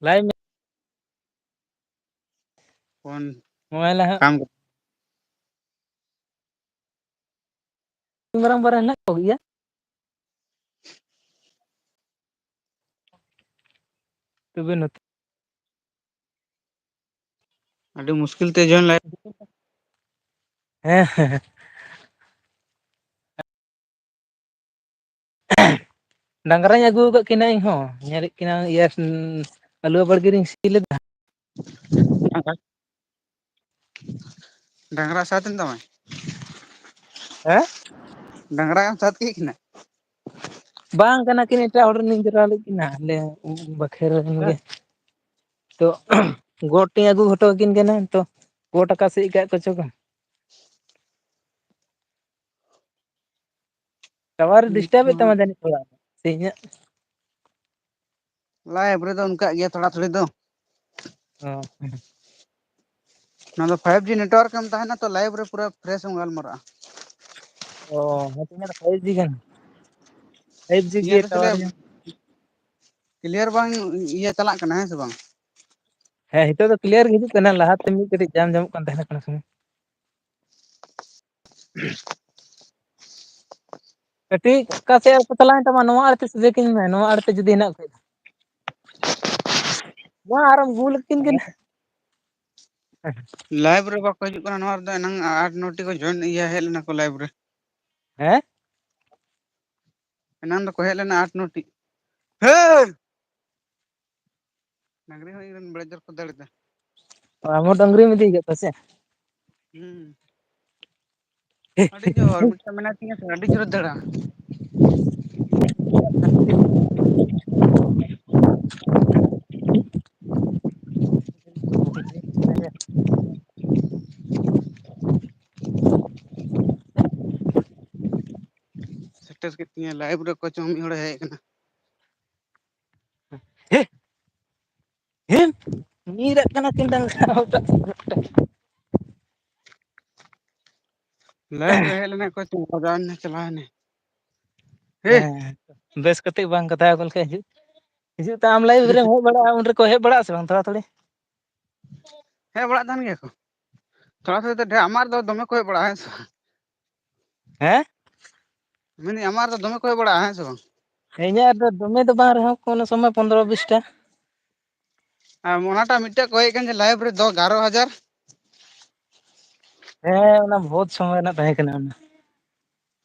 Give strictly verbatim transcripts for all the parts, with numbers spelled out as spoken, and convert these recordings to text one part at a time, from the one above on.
ᱞᱟᱹᱭ ᱢᱮ᱾ Phone mobile ᱦᱟᱸᱜ ᱠᱟᱢ ᱢᱟᱨᱟᱝ ᱢᱟᱨᱟᱝ ᱦᱮᱱᱟᱜ ᱠᱚᱜᱮᱭᱟ᱾ ᱛᱚᱵᱮ ᱱᱚᱛᱮ ᱟᱹᱰᱤ ᱢᱩᱥᱠᱤᱞ ᱛᱮ ᱡᱚᱭᱮᱱ ᱞᱟᱭᱤᱯ᱾ ᱦᱮᱸ, ᱦᱮᱸ, ᱦᱮᱸ᱾ ᱰᱟᱝᱨᱟᱧ ᱟᱹᱜᱩ ᱟᱠᱟᱫ ᱠᱤᱱᱟ ᱤᱧ ᱦᱚᱸ, ᱧᱮᱞᱮᱫ ᱠᱤᱱᱟ ᱤᱭᱟᱹ, ᱟᱹᱞᱩ ᱵᱟᱲᱜᱮ ᱨᱤᱧ ᱥᱤ ᱞᱮᱫᱟ᱾ ᱰᱟᱝᱨᱟ ᱥᱟᱛ ᱮᱱ ᱛᱟᱢᱟ? ᱦᱮᱸ? ᱰᱟᱝᱨᱟ ᱮᱢ ᱥᱟᱛ ᱠᱮᱫ ᱠᱤᱱᱟ? ᱵᱟᱝ ᱠᱟᱱᱟ ᱠᱤᱱ, ᱮᱴᱟᱜ ᱦᱚᱲ ᱨᱮᱱᱤᱧ ᱡᱚᱲᱟᱣ ᱞᱮᱫ ᱠᱤᱱᱟ, ᱟᱞᱮ ᱵᱟᱠᱷᱮᱲ ᱨᱮᱱ ᱜᱮ᱾ ᱛᱚ, ᱜᱚᱴ ᱤᱧ ᱟᱹᱜᱩ ᱦᱚᱴᱚ ᱟᱹᱠᱤᱱ ᱠᱟᱱᱟ, ᱛᱚ, ᱜᱚᱴ ᱟᱠᱟ ᱥᱮᱫ ᱟᱠᱟᱫ ᱠᱚ ᱪᱚ ᱠᱚ᱾ ᱴᱟᱣᱟᱨ ᱰᱤᱥᱴᱟᱵ ᱮᱫ ᱛᱟᱢᱟ ᱡᱟᱹᱱᱤᱡ ᱛᱷᱚᱲᱟ, ᱥᱮ ᱤᱧᱟᱹᱜ? ᱞᱟᱭᱤᱵ ᱨᱮᱫᱚ ᱚᱱᱠᱟᱜ ᱜᱮᱭᱟ ᱛᱷᱚᱲᱟ ᱛᱷᱚᱲᱤ ᱫᱚ᱾ ᱚ᱾ ᱱᱚᱣᱟ ᱫᱚ ᱯᱷᱟᱭᱤᱵ ᱡᱤ ᱱᱮᱴᱣᱟᱨᱠ ᱮᱢ ᱛᱟᱦᱮᱱᱟ ᱛᱚ, ᱞᱟᱭᱤᱵ ᱨᱮ ᱯᱩᱨᱟᱹ ᱯᱷᱨᱮᱥ ᱮᱢ ᱜᱟᱞᱢᱟᱨᱟᱜᱼᱟ᱾ ᱚ, ᱦᱮᱸ, ᱛᱚ ᱤᱧᱟᱹᱜ ᱫᱚ ᱯᱷᱟᱭᱤᱵ ᱡᱤ ᱠᱟᱱᱟ᱾ ᱯᱷᱟᱭᱤᱵ ᱡᱤ ᱜᱮ ᱤᱧᱟᱹᱜ ᱫᱚ ᱴᱟᱣᱟᱨ ᱠᱷᱟᱹᱞᱤ ᱧᱟᱢ᱾ ᱠᱞᱤᱭᱟᱨ ᱵᱟᱝ ᱤᱭᱟᱹ ᱪᱟᱞᱟᱜ ᱠᱟᱱᱟ, ᱦᱮᱸ ᱥᱮ ᱵᱟᱝ? ᱦᱮᱸ, ᱱᱤᱛᱚᱜ ᱫᱚ ᱠᱞᱤᱭᱟᱨ ᱜᱮ ᱦᱤᱡᱩᱜ ᱠᱟᱱᱟ, ᱞᱟᱦᱟᱛᱮ ᱢᱤᱫ ᱠᱟᱹᱴᱤᱡ ᱡᱟᱢ ᱡᱟᱢᱚᱜ ᱠᱟᱱ ᱛᱟᱦᱮᱱᱟ ᱠᱟᱱᱟ ᱥᱚᱢᱚᱭ᱾ ᱠᱟᱹᱴᱤᱡ ᱚᱠᱟ ᱥᱮᱫ ᱨᱮᱠᱚ ᱪᱟᱞᱟᱣᱮᱱ ᱛᱟᱢᱟ, ᱱᱚᱣᱟ ᱟᱲᱮ ᱛᱮ ᱥᱚᱡᱷᱮ ᱠᱤᱧ ᱢᱮ, ᱱᱚᱣᱟ ᱟᱲᱮ ᱛᱮ ᱡᱩᱫᱤ ᱦᱮᱱᱟᱜ ᱠᱷᱟᱡ᱾ ᱱᱚᱣᱟ ᱟᱨᱮᱢ ᱜᱩᱞ ᱠᱤᱱ ᱠᱟᱱᱟ᱾ ᱞᱟᱭᱤᱵ ᱨᱮ ᱵᱟᱠᱚ ᱦᱤᱡᱩᱜ ᱠᱟᱱᱟ ᱱᱚᱣᱟ ᱨᱮᱫᱚ᱾ ᱮᱱᱟᱝ ᱟᱴ ᱱᱚᱴᱤ ᱠᱚ ᱡᱚᱭᱮᱱ, ᱤᱭᱟᱹ, ᱦᱮᱡ ᱞᱮᱱᱟ ᱠᱚ ᱞᱟᱭᱤᱵ ᱨᱮ᱾ ᱦᱮᱸ? ᱮᱱᱟᱝ ᱫᱚᱠᱚ ᱦᱮᱡ ᱞᱮᱱᱟ ᱟᱴ ᱱᱚᱴᱤ᱾ ᱦᱮᱸ! ᱰᱟᱝᱨᱤ ᱦᱚᱸ ᱤᱧ ᱨᱮᱱ ᱵᱮᱲᱮ ᱡᱳᱨ ᱠᱚ ᱫᱟᱹᱲ ᱮᱫᱟ᱾ ᱟᱢ ᱦᱚᱸ ᱰᱟᱝᱨᱤᱢ ᱤᱫᱤ ᱟᱠᱟᱫ ᱠᱚᱣᱟ ᱥᱮ? ᱦᱩᱸ᱾ ᱟᱹᱰᱤ ᱡᱳᱨ, ᱢᱤᱫᱴᱟᱝ ᱢᱮᱱᱟᱭ ᱛᱤᱧᱟ ᱥᱮ, ᱟᱹᱰᱤ ᱡᱳᱨᱮ ᱫᱟᱹᱲᱟ᱾ ᱥᱮᱴᱮᱨ ᱠᱮᱫ ᱛᱤᱧᱟᱹ, ᱞᱟᱭᱤᱵᱷ ᱨᱮ ᱚᱠᱚᱭ ᱪᱚᱝ ᱢᱤᱫ ᱦᱚᱲᱮ ᱦᱮᱡ ᱟᱠᱟᱱᱟ᱾ ᱦᱮ! ᱦᱮ! ᱧᱤᱨᱟᱜ ᱠᱟᱱᱟ ᱠᱤᱱ ᱰᱟᱝᱨᱟ ᱦᱚᱴᱟᱜ ᱥᱮᱫ ᱦᱚᱴᱟᱜ᱾ ᱞᱟᱭᱤᱵᱷ ᱨᱮ ᱦᱮᱡ ᱞᱮᱱᱟ ᱚᱠᱚᱭ ᱪᱚᱝ, ᱵᱟᱡᱟᱣ ᱮᱱᱟ, ᱪᱟᱞᱟᱣ ᱮᱱᱟ᱾ ᱦᱮ! ᱦᱮᱸ, ᱵᱮᱥ ᱠᱟᱛᱮ ᱵᱟᱝ ᱠᱟᱛᱷᱟ ᱟᱠᱚ ᱞᱮᱠᱷᱟᱡ ᱦᱤᱡᱩᱜ᱾ ᱦᱤᱡᱩᱜ ᱛᱮ ᱟᱢ live ᱨᱮᱢ ᱦᱮᱡ ᱵᱟᱲᱟᱜᱼᱟ, ᱩᱱ ᱨᱮᱠᱚ ᱦᱮᱡ ᱵᱟᱲᱟᱜᱼᱟ ᱥᱮ ᱵᱟᱝ ᱛᱷᱚᱲᱟ ᱛᱷᱚᱲᱤ? ᱦᱮᱡ ᱵᱟᱲᱟᱜ ᱛᱟᱦᱮᱱ ᱜᱮᱭᱟ ᱠᱚ ᱛᱷᱚᱲᱟ ᱛᱷᱚᱲᱤ ᱛᱮ, ᱰᱷᱮᱨ ᱟᱢᱟᱜ ᱨᱮᱫᱚ ᱫᱚᱢᱮ ᱠᱚ ᱦᱮᱡ ᱵᱟᱲᱟᱜᱼᱟ, ᱦᱮᱸ ᱥᱮ ᱵᱟᱝ? ᱦᱮᱸ? ᱢᱮᱱᱫᱟᱹᱧ ᱟᱢᱟᱜ ᱨᱮᱫᱚ ᱫᱚᱢᱮ ᱠᱚ ᱦᱮᱡ ᱵᱟᱲᱟᱜᱼᱟ, ᱦᱮᱸ ᱥᱮ ᱵᱟᱝ? ᱤᱧᱟᱹᱜ ᱨᱮᱫᱚ ᱫᱚᱢᱮ ᱫᱚ ᱵᱟᱝ ᱨᱮᱦᱚᱸ, ᱠᱳᱱᱳ ᱥᱚᱢᱚᱭ ᱯᱚᱱᱫᱽᱨᱚ ᱵᱤᱥ ᱴᱟ᱾ ᱟᱨ ᱚᱱᱟᱴᱟᱜ ᱢᱤᱫᱴᱮᱡ ᱠᱚ ᱦᱮᱡ ᱠᱟᱱ ᱡᱮ live ᱨᱮ ᱫᱚ ᱮᱜᱟᱨᱚ ᱦᱟᱡᱟᱨ᱾ ᱦᱮᱸ, ᱚᱱᱟ ᱵᱚᱦᱩᱛ ᱥᱚᱢᱚᱭ ᱨᱮᱱᱟᱜ ᱛᱟᱦᱮᱸ ᱠᱟᱱᱟ ᱚᱱᱟ᱾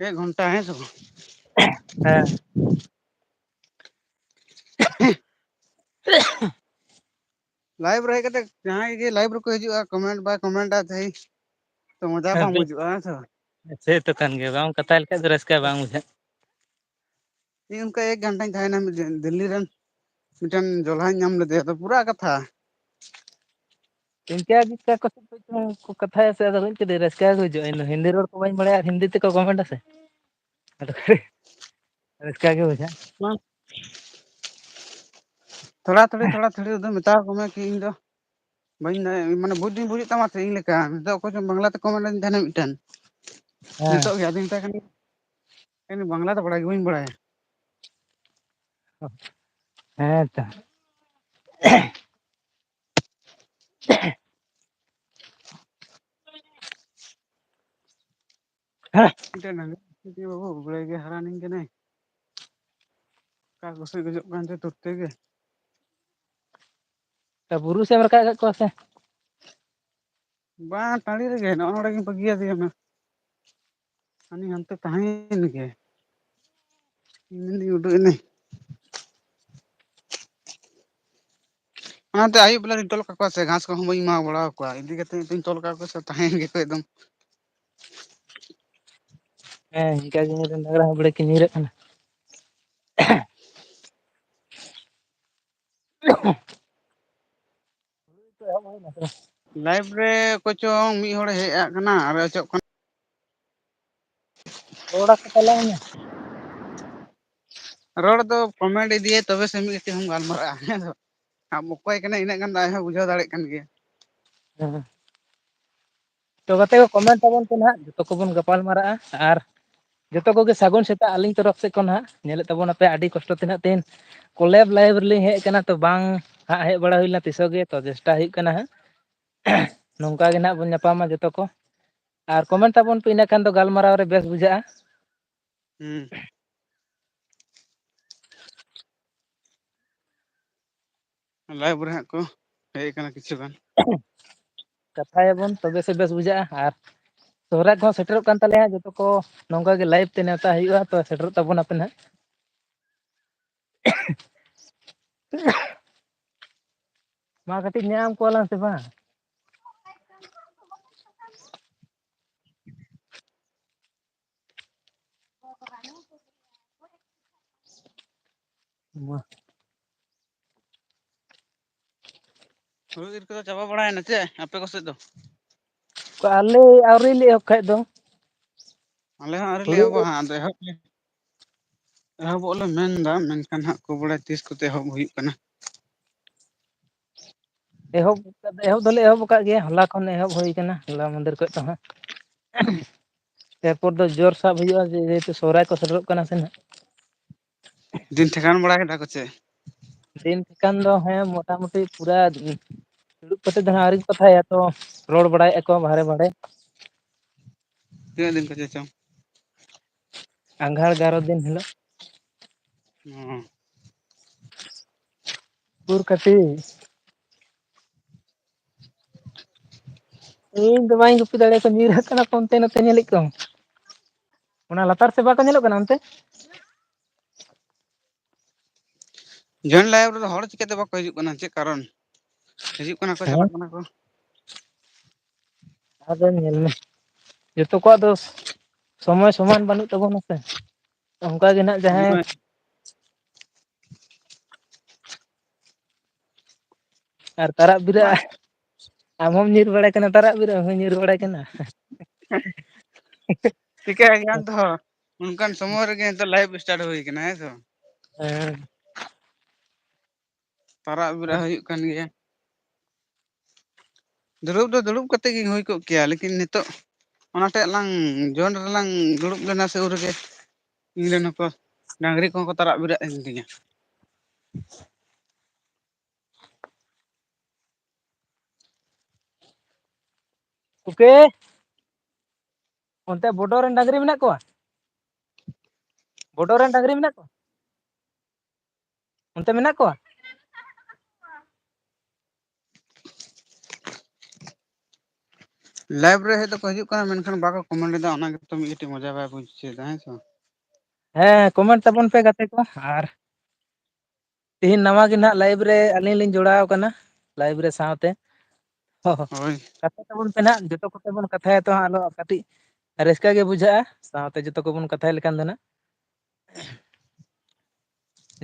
ᱮᱠ ᱜᱷᱚᱱᱴᱟ, ᱦᱮᱸ ᱥᱮ ᱵᱟᱝ? ᱦᱮᱸ᱾ Live ᱨᱮ ᱦᱮᱡ ᱠᱟᱛᱮ ᱡᱟᱦᱟᱸᱭ ᱜᱮ live ᱨᱮᱠᱚ ᱦᱤᱡᱩᱜᱼᱟ, comment ᱵᱟᱭ comment ᱟ, ᱛᱟᱹᱭ ᱛᱚ ᱢᱚᱡᱟ ᱦᱮᱸ, ᱵᱟᱝ ᱵᱮᱥ᱾ ᱵᱩᱡᱩᱜᱼᱟ, ᱦᱮᱸ ᱥᱮ ᱵᱟᱝ? ᱥᱮ ᱛᱚ ᱠᱟᱱ ᱜᱮᱭᱟ, ᱵᱟᱢ ᱠᱟᱛᱷᱟ ᱞᱮᱠᱷᱟᱡ ᱫᱚ ᱨᱟᱹᱥᱠᱟᱹ ᱵᱟᱝ ᱵᱩᱡᱷᱟᱹᱜ᱾ ᱤᱧ ᱚᱱᱠᱟ ᱮᱠ ᱜᱷᱚᱱᱴᱟᱧ ᱛᱟᱦᱮᱸᱭᱮᱱᱟ, ᱢᱤᱫ ᱫᱤᱱ ᱫᱤᱞᱞᱤ ᱨᱮᱱ ᱢᱤᱫᱴᱮᱱ ᱡᱚᱞᱦᱟᱧ ᱧᱟᱢ ᱞᱮᱫᱮᱭᱟ, ᱛᱚ ᱯᱩᱨᱟ ᱠᱟᱛᱷᱟ᱾ ᱤᱱᱠᱟᱹ ᱜᱮ ᱚᱠᱟ ᱠᱚ ᱥᱮᱫ ᱠᱷᱚᱡ ᱪᱚᱝ ᱠᱚ ᱠᱟᱛᱷᱟᱭᱟ ᱥᱮ, ᱟᱫᱚ ᱵᱟᱹᱧ ᱪᱮᱫ ᱨᱟᱹᱥᱠᱟᱹ ᱜᱮ ᱵᱩᱡᱷᱟᱹᱜᱼᱟ᱾ ᱤᱧ ᱫᱚ ᱦᱤᱱᱫᱤ ᱨᱚᱲ ᱠᱚ ᱵᱟᱹᱧ ᱵᱟᱲᱟᱭᱟ, ᱟᱨ ᱦᱤᱱᱫᱤ ᱛᱮᱠᱚ comment ᱟ ᱥᱮ, ᱟᱫᱚ ᱨᱟᱹᱥᱠᱟᱹ ᱜᱮ ᱵᱩᱡᱷᱟᱹᱜᱼᱟ᱾ ᱵᱟᱝ᱾ ᱛᱷᱚᱲᱟ ᱛᱷᱚᱲᱤ, ᱛᱷᱚᱲᱟ ᱛᱷᱚᱲᱤ ᱫᱚ ᱢᱮᱛᱟ ᱠᱚ ᱢᱮ ᱠᱤ ᱤᱧ ᱫᱚ ᱵᱟᱹᱧ ᱫᱟᱲᱮᱭᱟᱜᱼᱟ, ᱢᱟᱱᱮ ᱵᱩᱡᱽ ᱫᱩᱧ ᱵᱩᱡᱮᱫ ᱛᱟᱢᱟ ᱥᱮ ᱤᱧ ᱞᱮᱠᱟ᱾ ᱱᱤᱛᱚᱜ ᱚᱠᱚᱭ ᱪᱚᱝ ᱵᱟᱝᱞᱟ ᱛᱮ comment ᱟᱹᱫᱤᱧ ᱛᱟᱦᱮᱱᱟ ᱢᱤᱫᱴᱮᱱ᱾ ᱦᱮᱸ᱾ ᱱᱤᱛᱚᱜ ᱜᱮ ᱟᱫᱚᱧ ᱢᱮᱛᱟᱭ ᱠᱟᱱᱟ, ᱤᱧ ᱵᱟᱝᱞᱟ ᱫᱚ ᱵᱟᱲᱟᱭ ᱜᱮ ᱵᱟᱹᱧ ᱵᱟᱲᱟᱭᱟ᱾ ᱦᱮᱸ ᱛᱚ᱾ ᱢᱤᱫᱴᱮᱱ ᱰᱟᱝᱨᱤ ᱵᱟᱹᱵᱩ ᱵᱟᱲᱟᱭ ᱜᱮ ᱦᱟᱨᱟᱱᱤᱧ ᱠᱟᱱᱟᱭ᱾ ᱚᱠᱟ ᱠᱚᱥᱮᱫ ᱜᱚᱡᱚᱜ ᱠᱟᱱ ᱪᱚ ᱛᱩᱨᱛᱮ ᱜᱮ᱾ ᱛᱚ ᱵᱩᱨᱩ ᱥᱮᱫ ᱮᱢ ᱨᱟᱠᱟᱵ ᱟᱠᱟᱫ ᱠᱚᱣᱟ ᱥᱮ? ᱵᱟᱝ, ᱴᱟᱺᱰᱤ ᱨᱮᱜᱮ, ᱱᱚᱜᱼᱚ ᱱᱚᱰᱮ ᱜᱤᱧ ᱵᱟᱹᱜᱤᱭᱟᱫᱮᱭᱟ ᱱᱟ᱾ ᱦᱟᱹᱱᱤ ᱦᱟᱱᱛᱮ ᱛᱟᱦᱮᱸᱭᱮᱱ ᱜᱮ᱾ ᱤᱧ ᱢᱮᱱᱫᱟᱹᱧ ᱩᱰᱩᱠ ᱮᱱᱟᱭ᱾ ᱚᱱᱟᱛᱮ ᱟᱹᱭᱩᱵ ᱵᱮᱞᱟ ᱨᱤᱧ ᱛᱚᱞ ᱠᱟᱠᱚᱣᱟ ᱥᱮ, ᱜᱷᱟᱥ ᱠᱚᱦᱚᱸ ᱵᱟᱹᱧ ᱮᱢᱟ ᱵᱟᱲᱟ ᱟᱠᱚᱣᱟ᱾ ᱤᱫᱤ ᱠᱟᱛᱮ ᱱᱤᱛᱚᱜ ᱤᱧ ᱛᱚᱞ ᱠᱟᱠᱚᱣᱟ ᱥᱮ, ᱛᱟᱦᱮᱸᱭᱮᱱ ᱜᱮᱠᱚ ᱮᱠᱫᱚᱢ᱾ ᱦᱮᱸ, ᱤᱱᱠᱟ ᱜᱮ ᱢᱤᱫᱴᱮᱱ ᱰᱟᱝᱨᱟ ᱦᱚᱸ ᱵᱟᱹᱲᱮ ᱠᱤᱱ ᱧᱤᱨᱟᱜ ᱠᱟᱱᱟ᱾ Live ᱨᱮ ᱚᱠᱚᱭ ᱪᱚᱝ ᱢᱤᱫ ᱦᱚᱲᱮ ᱦᱮᱡ ᱟᱜ ᱠᱟᱱᱟ ᱟᱨ ᱚᱪᱚᱜ ᱠᱟᱱᱟ᱾ ᱨᱚᱲ ᱟᱠᱚ ᱛᱟᱞᱟᱝ ᱢᱮ᱾ ᱨᱚᱲ ᱫᱚ comment ᱤᱫᱤᱭᱟᱭ, ᱛᱚᱵᱮ ᱥᱮ ᱢᱤᱫ ᱠᱟᱹᱴᱤᱡ ᱦᱚᱸᱢ ᱜᱟᱞᱢᱟᱨᱟᱜᱼᱟ᱾ ᱦᱮᱸ ᱥᱮ ᱵᱟᱝ? ᱟᱢ ᱚᱠᱚᱭ ᱠᱟᱱᱟᱭ ᱤᱱᱟᱹᱜ ᱜᱟᱱ ᱫᱚ ᱟᱡ ᱦᱚᱸ ᱵᱩᱡᱷᱟᱹᱣ ᱫᱟᱲᱮᱭᱟᱜ ᱠᱟᱱ ᱜᱮᱭᱟ᱾ ᱦᱮᱸ᱾ ᱛᱚ ᱜᱟᱛᱮ ᱠᱚ comment ᱛᱟᱵᱚᱱ ᱯᱮ ᱱᱟᱦᱟᱜ, ᱡᱚᱛᱚ ᱠᱚᱵᱚᱱ ᱜᱟᱯᱟᱞ ᱢᱟᱨᱟᱜᱼᱟ᱾ ᱟᱨ ᱡᱚᱛᱚ ᱠᱚᱜᱮ ᱥᱟᱹᱜᱩᱱ ᱥᱮᱛᱟᱜ ᱟᱹᱞᱤᱧ ᱛᱚᱨᱚᱯ ᱥᱮᱫ ᱠᱷᱚᱱ ᱦᱟᱸᱜ᱾ ᱧᱮᱞᱮᱫ ᱛᱟᱵᱚᱱᱟᱯᱮ ᱟᱹᱰᱤ ᱠᱚᱥᱴᱚ ᱛᱮ ᱱᱟᱦᱟᱜ ᱛᱮᱦᱮᱧ ᱠᱚᱞᱮᱵᱽ ᱞᱟᱭᱤᱵᱽ ᱨᱮᱞᱤᱧ ᱦᱮᱡ ᱟᱠᱟᱱᱟ, ᱛᱚ ᱵᱟᱝ ᱦᱟᱸᱜ ᱦᱮᱡ ᱵᱟᱲᱟ ᱦᱩᱭ ᱞᱮᱱᱟ ᱛᱤᱥᱚᱜ ᱜᱮ, ᱛᱚ ᱪᱮᱥᱴᱟ ᱦᱩᱭᱩᱜ ᱠᱟᱱᱟ ᱦᱟᱸᱜ᱾ ᱱᱚᱝᱠᱟ ᱜᱮ ᱱᱟᱦᱟᱜ ᱵᱚᱱ ᱧᱟᱯᱟᱢᱟ ᱡᱚᱛᱚ ᱠᱚ᱾ ᱟᱨ ᱠᱚᱢᱮᱱᱴ ᱛᱟᱵᱚᱱ ᱯᱮ, ᱤᱱᱟᱹ ᱠᱷᱟᱱ ᱫᱚ ᱜᱟᱞᱢᱟᱨᱟᱣ ᱨᱮ ᱵᱮᱥ ᱵᱩᱡᱷᱟᱹᱜᱼᱟ᱾ ᱦᱩᱸ᱾ ᱞᱟᱭᱤᱵᱽ ᱨᱮ ᱦᱟᱸᱜ ᱠᱚ ᱦᱮᱡ ᱟᱠᱟᱱᱟ ᱠᱤᱪᱷᱩ ᱜᱟᱱ᱾ ᱠᱟᱛᱷᱟᱭᱟᱵᱚᱱ ᱛᱚᱵᱮ ᱥᱮ ᱵᱮᱥ ᱵᱩᱡᱷᱟᱹᱜᱼᱟ᱾ ᱟᱨ ᱥᱚᱦᱨᱟᱭ ᱠᱚᱦᱚᱸ ᱥᱮᱴᱮᱨᱚᱜ ᱠᱟᱱ ᱛᱟᱞᱮᱭᱟ, ᱡᱚᱛᱚ ᱠᱚ ᱱᱚᱝᱠᱟ ᱜᱮ ᱞᱟᱭᱤᱵᱽ ᱛᱮ ᱱᱮᱣᱛᱟ ᱦᱩᱭᱩᱜᱼᱟ, ᱛᱚ ᱥᱮᱴᱮᱨᱚᱜ ᱛᱟᱵᱚᱱᱟᱯᱮ ᱱᱟᱦᱟᱜ᱾ ᱢᱟ ᱠᱟᱹᱴᱤᱡ ᱧᱟᱢ ᱠᱚᱣᱟᱞᱟᱝ ᱥᱮ ᱵᱟᱝ? ᱢᱟ᱾ ᱦᱩᱲᱩ ᱤᱨ ᱠᱚᱫᱚ ᱪᱟᱵᱟ ᱵᱟᱲᱟᱭᱮᱱᱟ ᱪᱮ ᱟᱯᱮ ᱠᱚ ᱥᱮᱫ ᱫᱚ? ᱟᱞᱮ ᱟᱹᱣᱨᱤ ᱞᱮ ᱮᱦᱚᱵ ᱠᱷᱟᱡ ᱫᱚ᱾ ᱟᱞᱮ ᱦᱚᱸ ᱟᱹᱣᱨᱤ ᱞᱮ ᱦᱩᱲᱩ ᱮᱦᱚᱵᱟ ᱮᱨ ᱦᱟᱸᱜ, ᱟᱫᱚ ᱮᱦᱚᱵ ᱞᱮ ᱮᱦᱚᱵᱚᱜ ᱞᱮ ᱢᱮᱱ ᱮᱫᱟ, ᱢᱮᱱᱠᱷᱟᱱ ᱦᱟᱸᱜ ᱚᱠᱚᱭ ᱵᱟᱲᱟᱭ ᱛᱤᱥ ᱠᱚᱛᱮ ᱮᱦᱚᱵ ᱦᱩᱭᱩᱜ ᱠᱟᱱᱟ᱾ ᱮᱦᱚᱵ, ᱮᱦᱚᱵ ᱫᱚᱞᱮ ᱮᱦᱚᱵ ᱟᱠᱟᱫ ᱜᱮᱭᱟ, ᱦᱚᱞᱟ ᱠᱷᱚᱱ ᱮᱦᱚᱵ ᱦᱩᱭ ᱟᱠᱟᱱᱟ, ᱦᱚᱞᱟ ᱢᱟᱫᱷᱮᱨ ᱠᱷᱚᱱ ᱫᱚ ᱦᱟᱸᱜ᱾ ᱮᱨᱯᱚᱨ ᱫᱚ ᱡᱳᱨ ᱥᱟᱵ ᱦᱩᱭᱩᱜᱼᱟ, ᱡᱮ ᱡᱮᱦᱮᱛᱩ ᱥᱚᱦᱨᱟᱭ ᱠᱚ ᱥᱮᱴᱮᱨᱚᱜ ᱠᱟᱱᱟ ᱥᱮ ᱱᱟᱦᱟᱜ᱾ ᱫᱤᱱ ᱴᱷᱤᱠᱟᱹᱱ ᱵᱟᱲᱟ ᱠᱮᱫᱟ ᱠᱚ ᱪᱮ? ᱫᱤᱱ ᱴᱷᱤᱠᱟᱹᱱ ᱫᱚ ᱦᱮᱸ, ᱢᱚᱴᱟᱢᱩᱴᱤ ᱯᱩᱨᱟ ᱫᱩᱲᱩᱵ ᱠᱟᱛᱮ ᱫᱚ ᱦᱟᱸᱜ ᱟᱹᱣᱨᱤ ᱠᱚ ᱠᱟᱛᱷᱟᱭᱟ, ᱛᱚ ᱨᱚᱲ ᱵᱟᱲᱟᱭᱮᱫᱼᱟ ᱠᱚ ᱵᱟᱦᱨᱮ ᱵᱟᱦᱨᱮ᱾ ᱛᱤᱱᱟᱹᱜ ᱫᱤᱱ ᱠᱚ ᱪᱮ ᱪᱚᱝ? ᱟᱸᱜᱷᱟᱲ ᱮᱜᱟᱨᱚ ᱫᱤᱱ ᱦᱤᱞᱳᱜ᱾ ᱦᱩᱸ᱾ ᱩᱠᱩᱨ ᱠᱟᱹᱴᱤᱡ᱾ ᱤᱧ ᱫᱚ ᱵᱟᱹᱧ ᱜᱩᱯᱤ ᱫᱟᱲᱮᱭᱟᱠᱚᱣᱟ, ᱧᱤᱨ ᱟᱠᱟᱱᱟ ᱠᱚ ᱚᱱᱛᱮ ᱱᱚᱛᱮ, ᱧᱮᱞᱮᱫ ᱠᱚᱣᱟᱢ᱾ ᱚᱱᱟ ᱞᱟᱛᱟᱨ ᱥᱮᱫ ᱵᱟᱠᱚ ᱧᱮᱞᱚᱜ ᱠᱟᱱᱟ ᱚᱱᱛᱮ? ᱡᱚᱭᱮᱱᱴ ᱞᱟᱭᱤᱵᱽ ᱨᱮᱫᱚ ᱦᱚᱲ ᱪᱤᱠᱟᱹᱛᱮ ᱵᱟᱠᱚ ᱦᱤᱡᱩᱜ ᱠᱟᱱᱟ? ᱪᱮᱫ ᱠᱟᱨᱚᱱ? ᱦᱤᱡᱩᱜ ᱠᱟᱱᱟ ᱠᱚ, ᱦᱮᱸ? ᱪᱟᱞᱟᱜ ᱠᱟᱱᱟ ᱠᱚ᱾ ᱟᱫᱚ ᱧᱮᱞ ᱢᱮ, ᱡᱚᱛᱚ ᱠᱚᱣᱟᱜ ᱫᱚ ᱥᱚᱢᱚᱭ ᱥᱚᱢᱟᱱ ᱵᱟᱹᱱᱩᱜ ᱛᱟᱵᱚᱱᱟ ᱥᱮ᱾ ᱚᱱᱠᱟ ᱜᱮ ᱱᱟᱜ ᱡᱟᱦᱟᱸᱭ ᱥᱚᱢᱚᱭ ᱟᱨ ᱛᱟᱨᱟᱜ ᱵᱮᱨᱟ ᱢᱟ᱾ ᱟᱢ ᱦᱚᱸᱢ ᱧᱤᱨ ᱵᱟᱲᱟᱭ ᱠᱟᱱᱟ, ᱛᱟᱨᱟᱜ ᱵᱮᱨᱟ ᱦᱚᱸᱭ ᱧᱤᱨ ᱵᱟᱲᱟᱭ ᱠᱟᱱᱟ᱾ ᱪᱤᱠᱟᱹᱭ ᱜᱮᱭᱟᱢ ᱛᱚ, ᱚᱱᱠᱟᱱ ᱥᱚᱢᱚᱭ ᱨᱮᱜᱮ ᱱᱤᱛᱚᱜ ᱞᱟᱭᱤᱵᱷ ᱥᱴᱟᱨᱴ ᱦᱩᱭ ᱠᱟᱱᱟ, ᱦᱮᱸ ᱥᱮ ᱵᱟᱝ? ᱦᱮᱸ᱾ ᱛᱟᱨᱟᱜ ᱵᱮᱨᱟ ᱦᱩᱭᱩᱜ ᱠᱟᱱ ᱜᱮᱭᱟ᱾ ᱫᱩᱲᱩᱵ ᱫᱚ ᱫᱩᱲᱩᱵ ᱠᱟᱛᱮ ᱜᱮ ᱦᱩᱭ ᱠᱚᱜ ᱠᱮᱭᱟ, ᱞᱮᱠᱤᱱ ᱱᱤᱛᱚᱜ ᱚᱱᱟ ᱴᱷᱮᱡ ᱞᱟᱝ ᱡᱚᱭᱮᱱᱴ ᱨᱮᱞᱟᱝ ᱫᱩᱲᱩᱵ ᱞᱮᱱᱟ ᱥᱮ, ᱩᱱ ᱨᱮᱜᱮ ᱤᱧ ᱨᱮᱱ ᱦᱚᱸᱠᱚ ᱰᱟᱝᱨᱤ ᱠᱚᱦᱚᱸ ᱠᱚ ᱛᱟᱨᱟᱜ ᱵᱮᱨᱟᱜ ᱮᱱ ᱛᱤᱧᱟ᱾ ᱳᱠᱮ, ᱚᱱᱛᱮ ᱵᱚᱰᱚ ᱨᱮᱱ ᱰᱟᱝᱨᱤ ᱢᱮᱱᱟᱜ ᱠᱚᱣᱟ? ᱵᱚᱰᱚ ᱨᱮᱱ ᱰᱟᱝᱨᱤ ᱢᱮᱱᱟᱜ ᱠᱚᱣᱟ? ᱚᱱᱛᱮ ᱢᱮᱱᱟᱜ ᱠᱚᱣᱟ? ᱞᱟᱭᱤᱵᱷ ᱨᱮ ᱦᱮᱡ ᱫᱚᱠᱚ ᱦᱤᱡᱩᱜ ᱠᱟᱱᱟ, ᱢᱮᱱᱠᱷᱟᱱ ᱵᱟᱠᱚ ᱠᱚᱢᱮᱱᱴ ᱮᱫᱟ, ᱚᱱᱟ ᱜᱮᱛᱚ ᱢᱤᱫ ᱠᱟᱹᱴᱤᱡ ᱢᱚᱡᱟ ᱵᱟᱭ ᱵᱩᱡᱽ ᱦᱚᱪᱚᱭᱮᱫᱟ, ᱦᱮᱸ ᱥᱮ ᱵᱟᱝ? ᱦᱮᱸ, ᱠᱚᱢᱮᱱᱴ ᱛᱟᱵᱚᱱ ᱯᱮ ᱜᱟᱛᱮ ᱠᱚ᱾ ᱟᱨ ᱛᱤᱦᱤᱧ ᱱᱟᱣᱟ ᱜᱮ ᱱᱟᱦᱟᱜ ᱞᱟᱭᱤᱵᱷ ᱨᱮ ᱟᱹᱞᱤᱧ ᱞᱤᱧ ᱡᱚᱲᱟᱣ ᱟᱠᱟᱱᱟ, ᱞᱟᱭᱤᱵᱷ ᱨᱮ ᱥᱟᱶᱛᱮ᱾ ᱦᱳᱭ᱾ ᱠᱟᱛᱷᱟ ᱛᱟᱵᱚᱱ ᱯᱮ ᱱᱟᱦᱟᱜ, ᱡᱚᱛᱚ ᱠᱚᱛᱮ ᱵᱚᱱ ᱠᱟᱛᱷᱟᱭᱟ ᱛᱚ ᱦᱟᱸᱜ, ᱟᱞᱚ ᱠᱟᱹᱴᱤᱡ ᱨᱟᱹᱥᱠᱟᱹ ᱜᱮ ᱵᱩᱡᱷᱟᱹᱜᱼᱟ, ᱥᱟᱶᱛᱮ ᱡᱚᱛᱚ ᱠᱚᱵᱚᱱ ᱠᱟᱛᱷᱟᱭ ᱞᱮᱠᱷᱟᱱ ᱫᱚ ᱱᱟᱦᱟᱜ᱾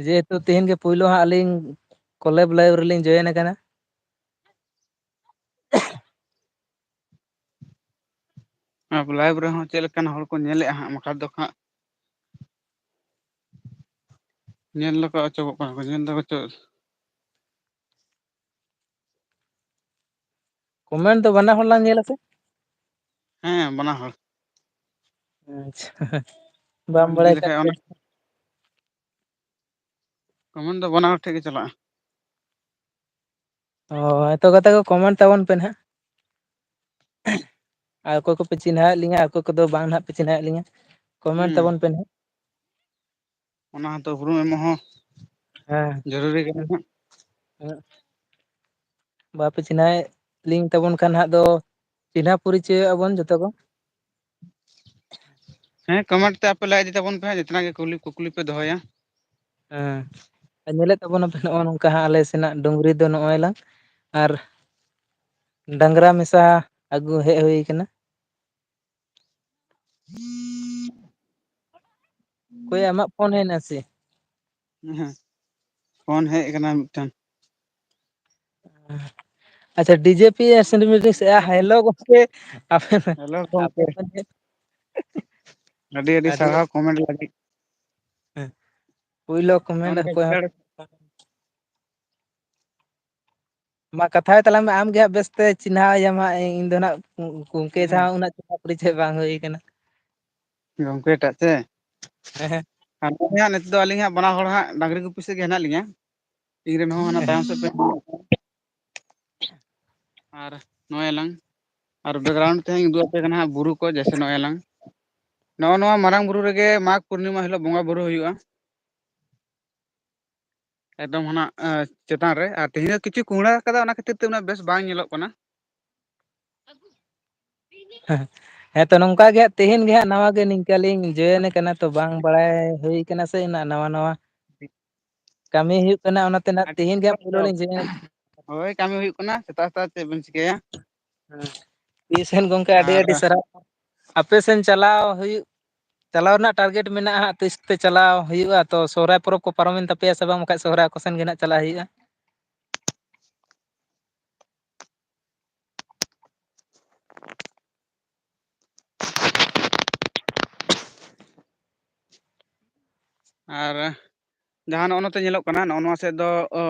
ᱡᱮᱦᱮᱛᱩ ᱛᱮᱦᱮᱧ ᱜᱮ ᱯᱳᱭᱞᱳ ᱦᱟᱸᱜ ᱟᱹᱞᱤᱧ ᱠᱚᱞᱮᱵᱽ ᱞᱟᱭᱤᱵᱷ ᱨᱮᱞᱤᱧ ᱡᱚᱭᱮᱱ ᱟᱠᱟᱱᱟ᱾ ᱟᱨ ᱞᱟᱭᱤᱵᱷ ᱨᱮᱦᱚᱸ ᱪᱮᱫ ᱞᱮᱠᱟᱱ ᱦᱚᱲ ᱠᱚ ᱧᱮᱞᱮᱫᱼᱟ ᱦᱟᱸᱜ, ᱵᱟᱠᱷᱟᱡ ᱫᱚ ᱦᱟᱸᱜ ᱧᱮᱞ ᱫᱚᱠᱚ ᱚᱪᱚᱜᱚᱜ ᱠᱟᱱᱟ ᱠᱚ, ᱧᱮᱞ ᱫᱚ ᱚᱪᱚᱜ᱾ ᱠᱚᱢᱮᱱᱴ ᱫᱚ ᱵᱟᱱᱟ ᱦᱚᱲ ᱞᱟᱝ ᱧᱮᱞᱟ ᱥᱮ? ᱦᱮᱸ, ᱵᱟᱱᱟ ᱦᱚᱲ᱾ ᱟᱪᱪᱷᱟ, ᱵᱟᱢ ᱠᱚᱢᱮᱱᱴ ᱤᱫᱤ ᱵᱟᱲᱟᱭ ᱠᱷᱟᱱ ᱞᱮᱠᱷᱟᱡ ᱯᱮ᱾ ᱚᱱᱟ ᱠᱚᱢᱮᱱᱴ ᱫᱚ ᱵᱟᱱᱟ ᱦᱚᱲ ᱴᱷᱮᱡ ᱜᱮ ᱪᱟᱞᱟᱜᱼᱟ᱾ ᱦᱳᱭ, ᱛᱚ ᱜᱟᱛᱮ ᱠᱚ, ᱠᱚᱢᱮᱱᱴ ᱛᱟᱵᱚᱱ ᱯᱮ ᱱᱟᱦᱟᱜ᱾ ᱟᱨ ᱚᱠᱚᱭ ᱠᱚᱯᱮ ᱪᱤᱱᱦᱟᱹᱣᱮᱫ ᱞᱤᱧᱟ, ᱟᱨ ᱚᱠᱚᱭ ᱠᱚᱫᱚ ᱵᱟᱝ ᱱᱟᱦᱟᱜ ᱯᱮ ᱪᱤᱱᱦᱟᱹᱣᱮᱫ ᱞᱤᱧᱟ, ᱠᱚᱢᱮᱱᱴ ᱦᱩᱸ᱾ ᱛᱟᱵᱚᱱ ᱯᱮ ᱱᱟᱦᱟᱜ᱾ ᱚᱱᱟ ᱦᱚᱸᱛᱚ ᱩᱯᱨᱩᱢ ᱮᱢᱚᱜ ᱦᱚᱸ ᱦᱮᱸ᱾ ᱡᱚᱨᱩᱨᱤ ᱠᱟᱱᱟ ᱦᱟᱸᱜ᱾ ᱦᱮᱸ᱾ ᱵᱟᱯᱮ ᱪᱤᱱᱦᱟᱹᱣᱮᱫ ᱞᱤᱧ ᱛᱟᱵᱚᱱ ᱠᱷᱟᱱ ᱦᱟᱸᱜ ᱫᱚ ᱪᱤᱱᱦᱟᱹ ᱯᱚᱨᱤᱪᱚᱭᱚᱜᱼᱟ ᱵᱚᱱ ᱡᱚᱛᱚ ᱠᱚ᱾ ᱦᱮᱸ, ᱠᱚᱢᱮᱱᱴ ᱛᱮ ᱟᱯᱮ ᱞᱟᱹᱭ ᱤᱫᱤ ᱛᱟᱵᱚᱱ ᱯᱮ ᱦᱟᱸᱜ, ᱡᱮᱛᱱᱟ ᱜᱮ ᱠᱩᱞᱤ ᱠᱩᱠᱞᱤ ᱯᱮ ᱫᱚᱦᱚᱭᱟ᱾ ᱦᱮᱸ, ᱟᱨ ᱧᱮᱞᱮᱫ ᱛᱟᱵᱚᱱᱟᱯᱮ ᱱᱚᱜᱼᱚ ᱱᱚᱝᱠᱟ ᱦᱟᱸᱜ ᱟᱞᱮ ᱥᱮᱱᱟᱜ ᱰᱩᱝᱨᱤ ᱫᱚ ᱱᱚᱜᱼᱚᱭ ᱞᱟᱝ, ᱟᱨ ᱰᱟᱝᱨᱟ ᱢᱮᱥᱟ ᱟᱹᱜᱩ ᱦᱮᱡ ᱦᱩᱭ ᱠᱟᱱᱟ᱾ ᱚᱠᱚᱭ ᱟᱢᱟᱜ ᱯᱷᱳᱱ ᱦᱮᱡ ᱮᱱᱟ ᱥᱮ? ᱦᱮᱸ, ᱯᱷᱳᱱ ᱦᱮᱡ ᱟᱠᱟᱱᱟ ᱢᱤᱫᱴᱟᱝ᱾ ᱟᱪᱪᱷᱟ, ᱰᱤᱡᱮ ᱯᱤ ᱥᱮ ᱦᱮᱞᱳ ᱜᱚᱢᱠᱮ, ᱟᱯᱮ ᱦᱮᱞᱳ ᱟᱯᱮ ᱜᱚᱢᱠᱮ, ᱟᱹᱰᱤ ᱟᱹᱰᱤ ᱥᱟᱨᱦᱟᱣ ᱠᱚᱢᱮᱱᱴ ᱞᱟᱹᱜᱤᱫ᱾ ᱦᱮᱸ, ᱯᱳᱭᱞᱳ ᱠᱚᱢᱮᱱᱴ ᱜᱚᱢᱠᱮ, ᱚᱠᱚᱭ ᱦᱚᱸ ᱪᱮᱫ ᱢᱟ ᱠᱟᱛᱷᱟᱭ ᱛᱟᱞᱟᱝ ᱢᱮ, ᱟᱢ ᱜᱮ ᱦᱟᱸᱜ ᱵᱮᱥᱛᱮ ᱪᱤᱱᱦᱟᱹᱣ ᱮᱭᱟᱢ ᱦᱟᱸᱜ, ᱤᱧ ᱫᱚ ᱱᱟᱜ ᱜᱚᱝᱠᱮ ᱦᱮᱸ᱾ ᱥᱟᱶ ᱩᱱᱟᱹᱜ ᱪᱮᱦᱨᱟ ᱯᱚᱨᱤᱪᱚᱭ ᱵᱟᱝ ᱦᱩᱭ ᱠᱟᱱᱟ᱾ ᱜᱚᱝᱠᱮ ᱴᱟᱜ ᱥᱮ? ᱦᱮᱸ, ᱦᱮᱸ᱾ ᱟᱨ ᱱᱚᱜᱼᱚᱭ ᱦᱟᱸᱜ ᱱᱤᱛᱚᱜ ᱫᱚ ᱟᱹᱞᱤᱧ ᱦᱟᱸᱜ ᱵᱟᱱᱟ ᱦᱚᱲ ᱦᱟᱸᱜ ᱰᱟᱝᱨᱤ ᱜᱩᱯᱤ ᱥᱮᱫ ᱜᱮ ᱦᱮᱱᱟᱜ ᱞᱤᱧᱟ᱾ ᱤᱧ ᱨᱮᱱ ᱦᱚᱸ ᱦᱟᱱᱟ ᱛᱟᱭᱚᱢ ᱥᱮᱫ ᱯᱮ ᱟᱨ ᱱᱚᱜᱼᱚᱭ ᱞᱟᱝ, ᱟᱨ background ᱛᱮ ᱦᱟᱸᱜ ᱤᱧ ᱩᱫᱩᱜ ᱟᱯᱮ ᱠᱟᱱᱟ ᱦᱟᱸᱜ ᱵᱩᱨᱩ ᱠᱚ, ᱡᱮᱭᱥᱮ ᱱᱚᱜᱼᱚᱭ ᱞᱟᱝ, ᱱᱚᱜᱼᱚ ᱱᱚᱣᱟ ᱢᱟᱨᱟᱝ ᱵᱩᱨᱩ ᱨᱮᱜᱮ ᱢᱟᱜᱽ ᱯᱩᱨᱱᱤᱢᱟ ᱦᱤᱞᱳᱜ ᱵᱚᱸᱜᱟ ᱵᱩᱨᱩ ᱦᱩᱭᱩᱜᱼᱟ᱾ ᱮᱠᱫᱚᱢ ᱦᱟᱱᱟ, ᱮ, ᱪᱮᱛᱟᱱ ᱨᱮ᱾ ᱟᱨ ᱛᱮᱦᱮᱧ ᱫᱚ ᱠᱤᱪᱷᱩ ᱠᱚᱦᱲᱟ ᱠᱟᱫᱟ, ᱚᱱᱟ ᱠᱷᱟᱹᱛᱤᱨ ᱛᱮ ᱩᱱᱟᱹᱜ ᱵᱮᱥ ᱵᱟᱝ ᱧᱮᱞᱚᱜ ᱠᱟᱱᱟ᱾ ᱦᱮᱸ ᱛᱚ, ᱱᱚᱝᱠᱟ ᱜᱮ ᱦᱟᱸᱜ ᱛᱮᱦᱮᱧ ᱜᱮ ᱦᱟᱸᱜ ᱱᱟᱣᱟ ᱜᱮ ᱱᱤᱝᱠᱟᱹ ᱞᱤᱧ join ᱟᱠᱟᱱᱟ, ᱛᱚ ᱵᱟᱝ ᱵᱟᱲᱟᱭ ᱦᱩᱭ ᱠᱟᱱᱟ ᱥᱮ, ᱤᱱᱟᱹᱜ ᱱᱟᱣᱟ ᱱᱟᱣᱟ ᱠᱟᱹᱢᱤ ᱦᱩᱭᱩᱜ ᱠᱟᱱᱟ, ᱚᱱᱟᱛᱮ ᱱᱟᱜ ᱟᱹᱰᱤ ᱛᱮᱦᱮᱧ ᱜᱮ ᱦᱟᱸᱜ ᱯᱳᱭᱞᱳ ᱞᱤᱧ join᱾ ᱦᱳᱭ, ᱠᱟᱹᱢᱤ ᱦᱩᱭᱩᱜ ᱠᱟᱱᱟ, ᱥᱮᱛᱟᱜ ᱥᱮᱛᱟᱜ ᱪᱮᱫ ᱵᱮᱱ ᱪᱤᱠᱟᱹᱭᱟ? ᱦᱮᱸ᱾ ᱛᱤᱥ ᱦᱮᱱ ᱜᱚᱝᱠᱮ, ᱟᱹᱰᱤ ᱟᱨ ᱟᱹᱰᱤ ᱥᱟᱨᱦᱟᱣ᱾ ᱟᱯᱮ ᱥᱮᱱ ᱪᱟᱞᱟᱣ ᱦᱩᱭᱩᱜ, ᱪᱟᱞᱟᱣ ᱨᱮᱱᱟᱜ target ᱢᱮᱱᱟᱜᱼᱟ ᱦᱟᱸᱜ, ᱛᱤᱥ ᱛᱮ ᱪᱟᱞᱟᱣ ᱦᱩᱭᱩᱜᱼᱟ? ᱛᱚ ᱥᱚᱦᱨᱟᱭ ᱯᱚᱨᱚᱵᱽ ᱠᱚ ᱯᱟᱨᱚᱢᱮᱱ ᱛᱟᱯᱮᱭᱟ ᱥᱮ ᱵᱟᱝ? ᱵᱟᱠᱷᱟᱡ ᱥᱚᱦᱨᱟᱭ ᱚᱠᱟ ᱥᱮᱱ ᱜᱮ ᱱᱟᱜ ᱪᱟᱞᱟᱜ ᱦᱩᱭᱩᱜᱼᱟ? ᱟᱨ ᱡᱟᱦᱟᱸ ᱱᱚᱜᱼᱚ ᱱᱚᱛᱮ ᱧᱮᱞᱚᱜ ᱠᱟᱱᱟ, ᱱᱚᱜᱼᱚ ᱱᱚᱣᱟ ᱥᱮᱫ ᱫᱚ, ᱚ,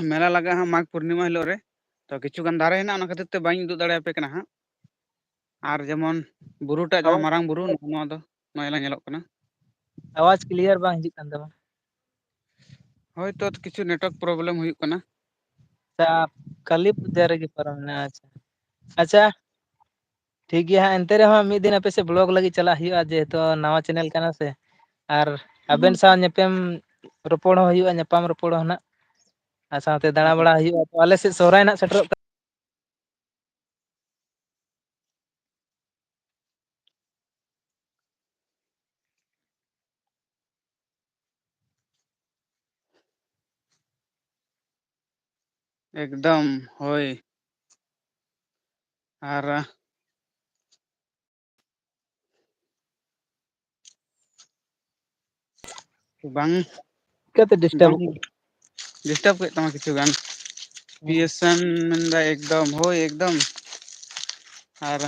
ᱢᱮᱞᱟ ᱞᱟᱜᱟᱜᱼᱟ ᱦᱟᱸᱜ ᱢᱟᱜᱽ ᱯᱩᱨᱱᱤᱢᱟ ᱦᱤᱞᱳᱜ ᱨᱮ᱾ ᱛᱚ ᱠᱤᱪᱷᱩ ᱜᱟᱱ ᱫᱟᱨᱮ ᱦᱮᱱᱟᱜᱼᱟ, ᱚᱱᱟ ᱠᱷᱟᱹᱛᱤᱨ ᱛᱮ ᱵᱟᱹᱧ ᱩᱫᱩᱜ ᱫᱟᱲᱮᱭᱟᱯᱮ ᱠᱟᱱᱟ ᱦᱟᱸᱜ᱾ ᱟᱨ ᱡᱮᱢᱚᱱ ᱵᱩᱨᱩᱴᱟᱜ, ᱡᱟᱦᱟᱸ ᱟᱣᱟᱡᱽ, ᱢᱟᱨᱟᱝ ᱵᱩᱨᱩ, ᱱᱚᱜᱼᱚ ᱱᱚᱣᱟ ᱫᱚ ᱱᱚᱜᱼᱚᱭ ᱞᱟᱝ ᱧᱮᱞᱚᱜ ᱠᱟᱱᱟ᱾ ᱟᱣᱟᱡᱽ clear ᱵᱟᱝ ᱦᱤᱡᱩᱜ ᱠᱟᱱ ᱛᱟᱢᱟ᱾ ᱦᱳᱭᱛᱳ ᱠᱤᱪᱷᱩ network problem ᱦᱩᱭᱩᱜ ᱠᱟᱱᱟ᱾ ᱟᱪᱪᱷᱟ, ᱠᱟᱹᱞᱤ ᱯᱩᱡᱟᱹ ᱨᱮᱜᱮ ᱯᱟᱨᱚᱢ ᱮᱱᱟ᱾ ᱟᱪᱪᱷᱟ, ᱟᱪᱪᱷᱟ, ᱴᱷᱤᱠ ᱜᱮᱭᱟ ᱦᱟᱸᱜ, ᱮᱱᱛᱮ ᱨᱮᱦᱚᱸ ᱢᱤᱫ ᱫᱤᱱ ᱟᱯᱮ ᱥᱮᱫ vlog ᱞᱟᱹᱜᱤᱫ ᱪᱟᱞᱟᱜ ᱦᱩᱭᱩᱜᱼᱟ, ᱡᱮᱦᱮᱛᱩ ᱱᱟᱣᱟ channel ᱠᱟᱱᱟ ᱥᱮ᱾ ᱟᱨ ᱟᱵᱮᱱ ᱥᱟᱶ ᱧᱮᱯᱮᱞ ᱨᱚᱯᱚᱲ ᱦᱚᱸ ᱦᱩᱭᱩᱜᱼᱟ, ᱧᱟᱯᱟᱢ ᱨᱚᱯᱚᱲ ᱦᱚᱸ ᱱᱟᱜ, ᱟᱨ ᱥᱟᱶᱛᱮ ᱫᱟᱬᱟ ᱦᱳᱭ᱾ ᱵᱟᱲᱟ ᱦᱩᱭᱩᱜᱼᱟ᱾ ᱛᱚ ᱟᱞᱮ ᱥᱮᱫ ᱥᱚᱦᱨᱟᱭ ᱱᱟᱜ ᱥᱮᱴᱮᱨᱚᱜ ᱠᱟᱱᱟ᱾ ᱮᱠᱫᱚᱢ, ᱦᱳᱭ᱾ ᱟᱨ ᱵᱟᱝ, ᱪᱤᱠᱟᱹᱛᱮ disturb ᱵᱟᱝ ᱚᱜ ᱠᱟᱱᱟ? Disturb ᱠᱮᱫ ᱛᱟᱢᱟ ᱠᱤᱪᱷᱩ ᱜᱟᱱ᱾ ᱦᱮᱸ᱾ P S N ᱢᱮᱱᱫᱟ ᱮᱠᱫᱚᱢ, ᱦᱳᱭ ᱮᱠᱫᱚᱢ᱾ ᱟᱨ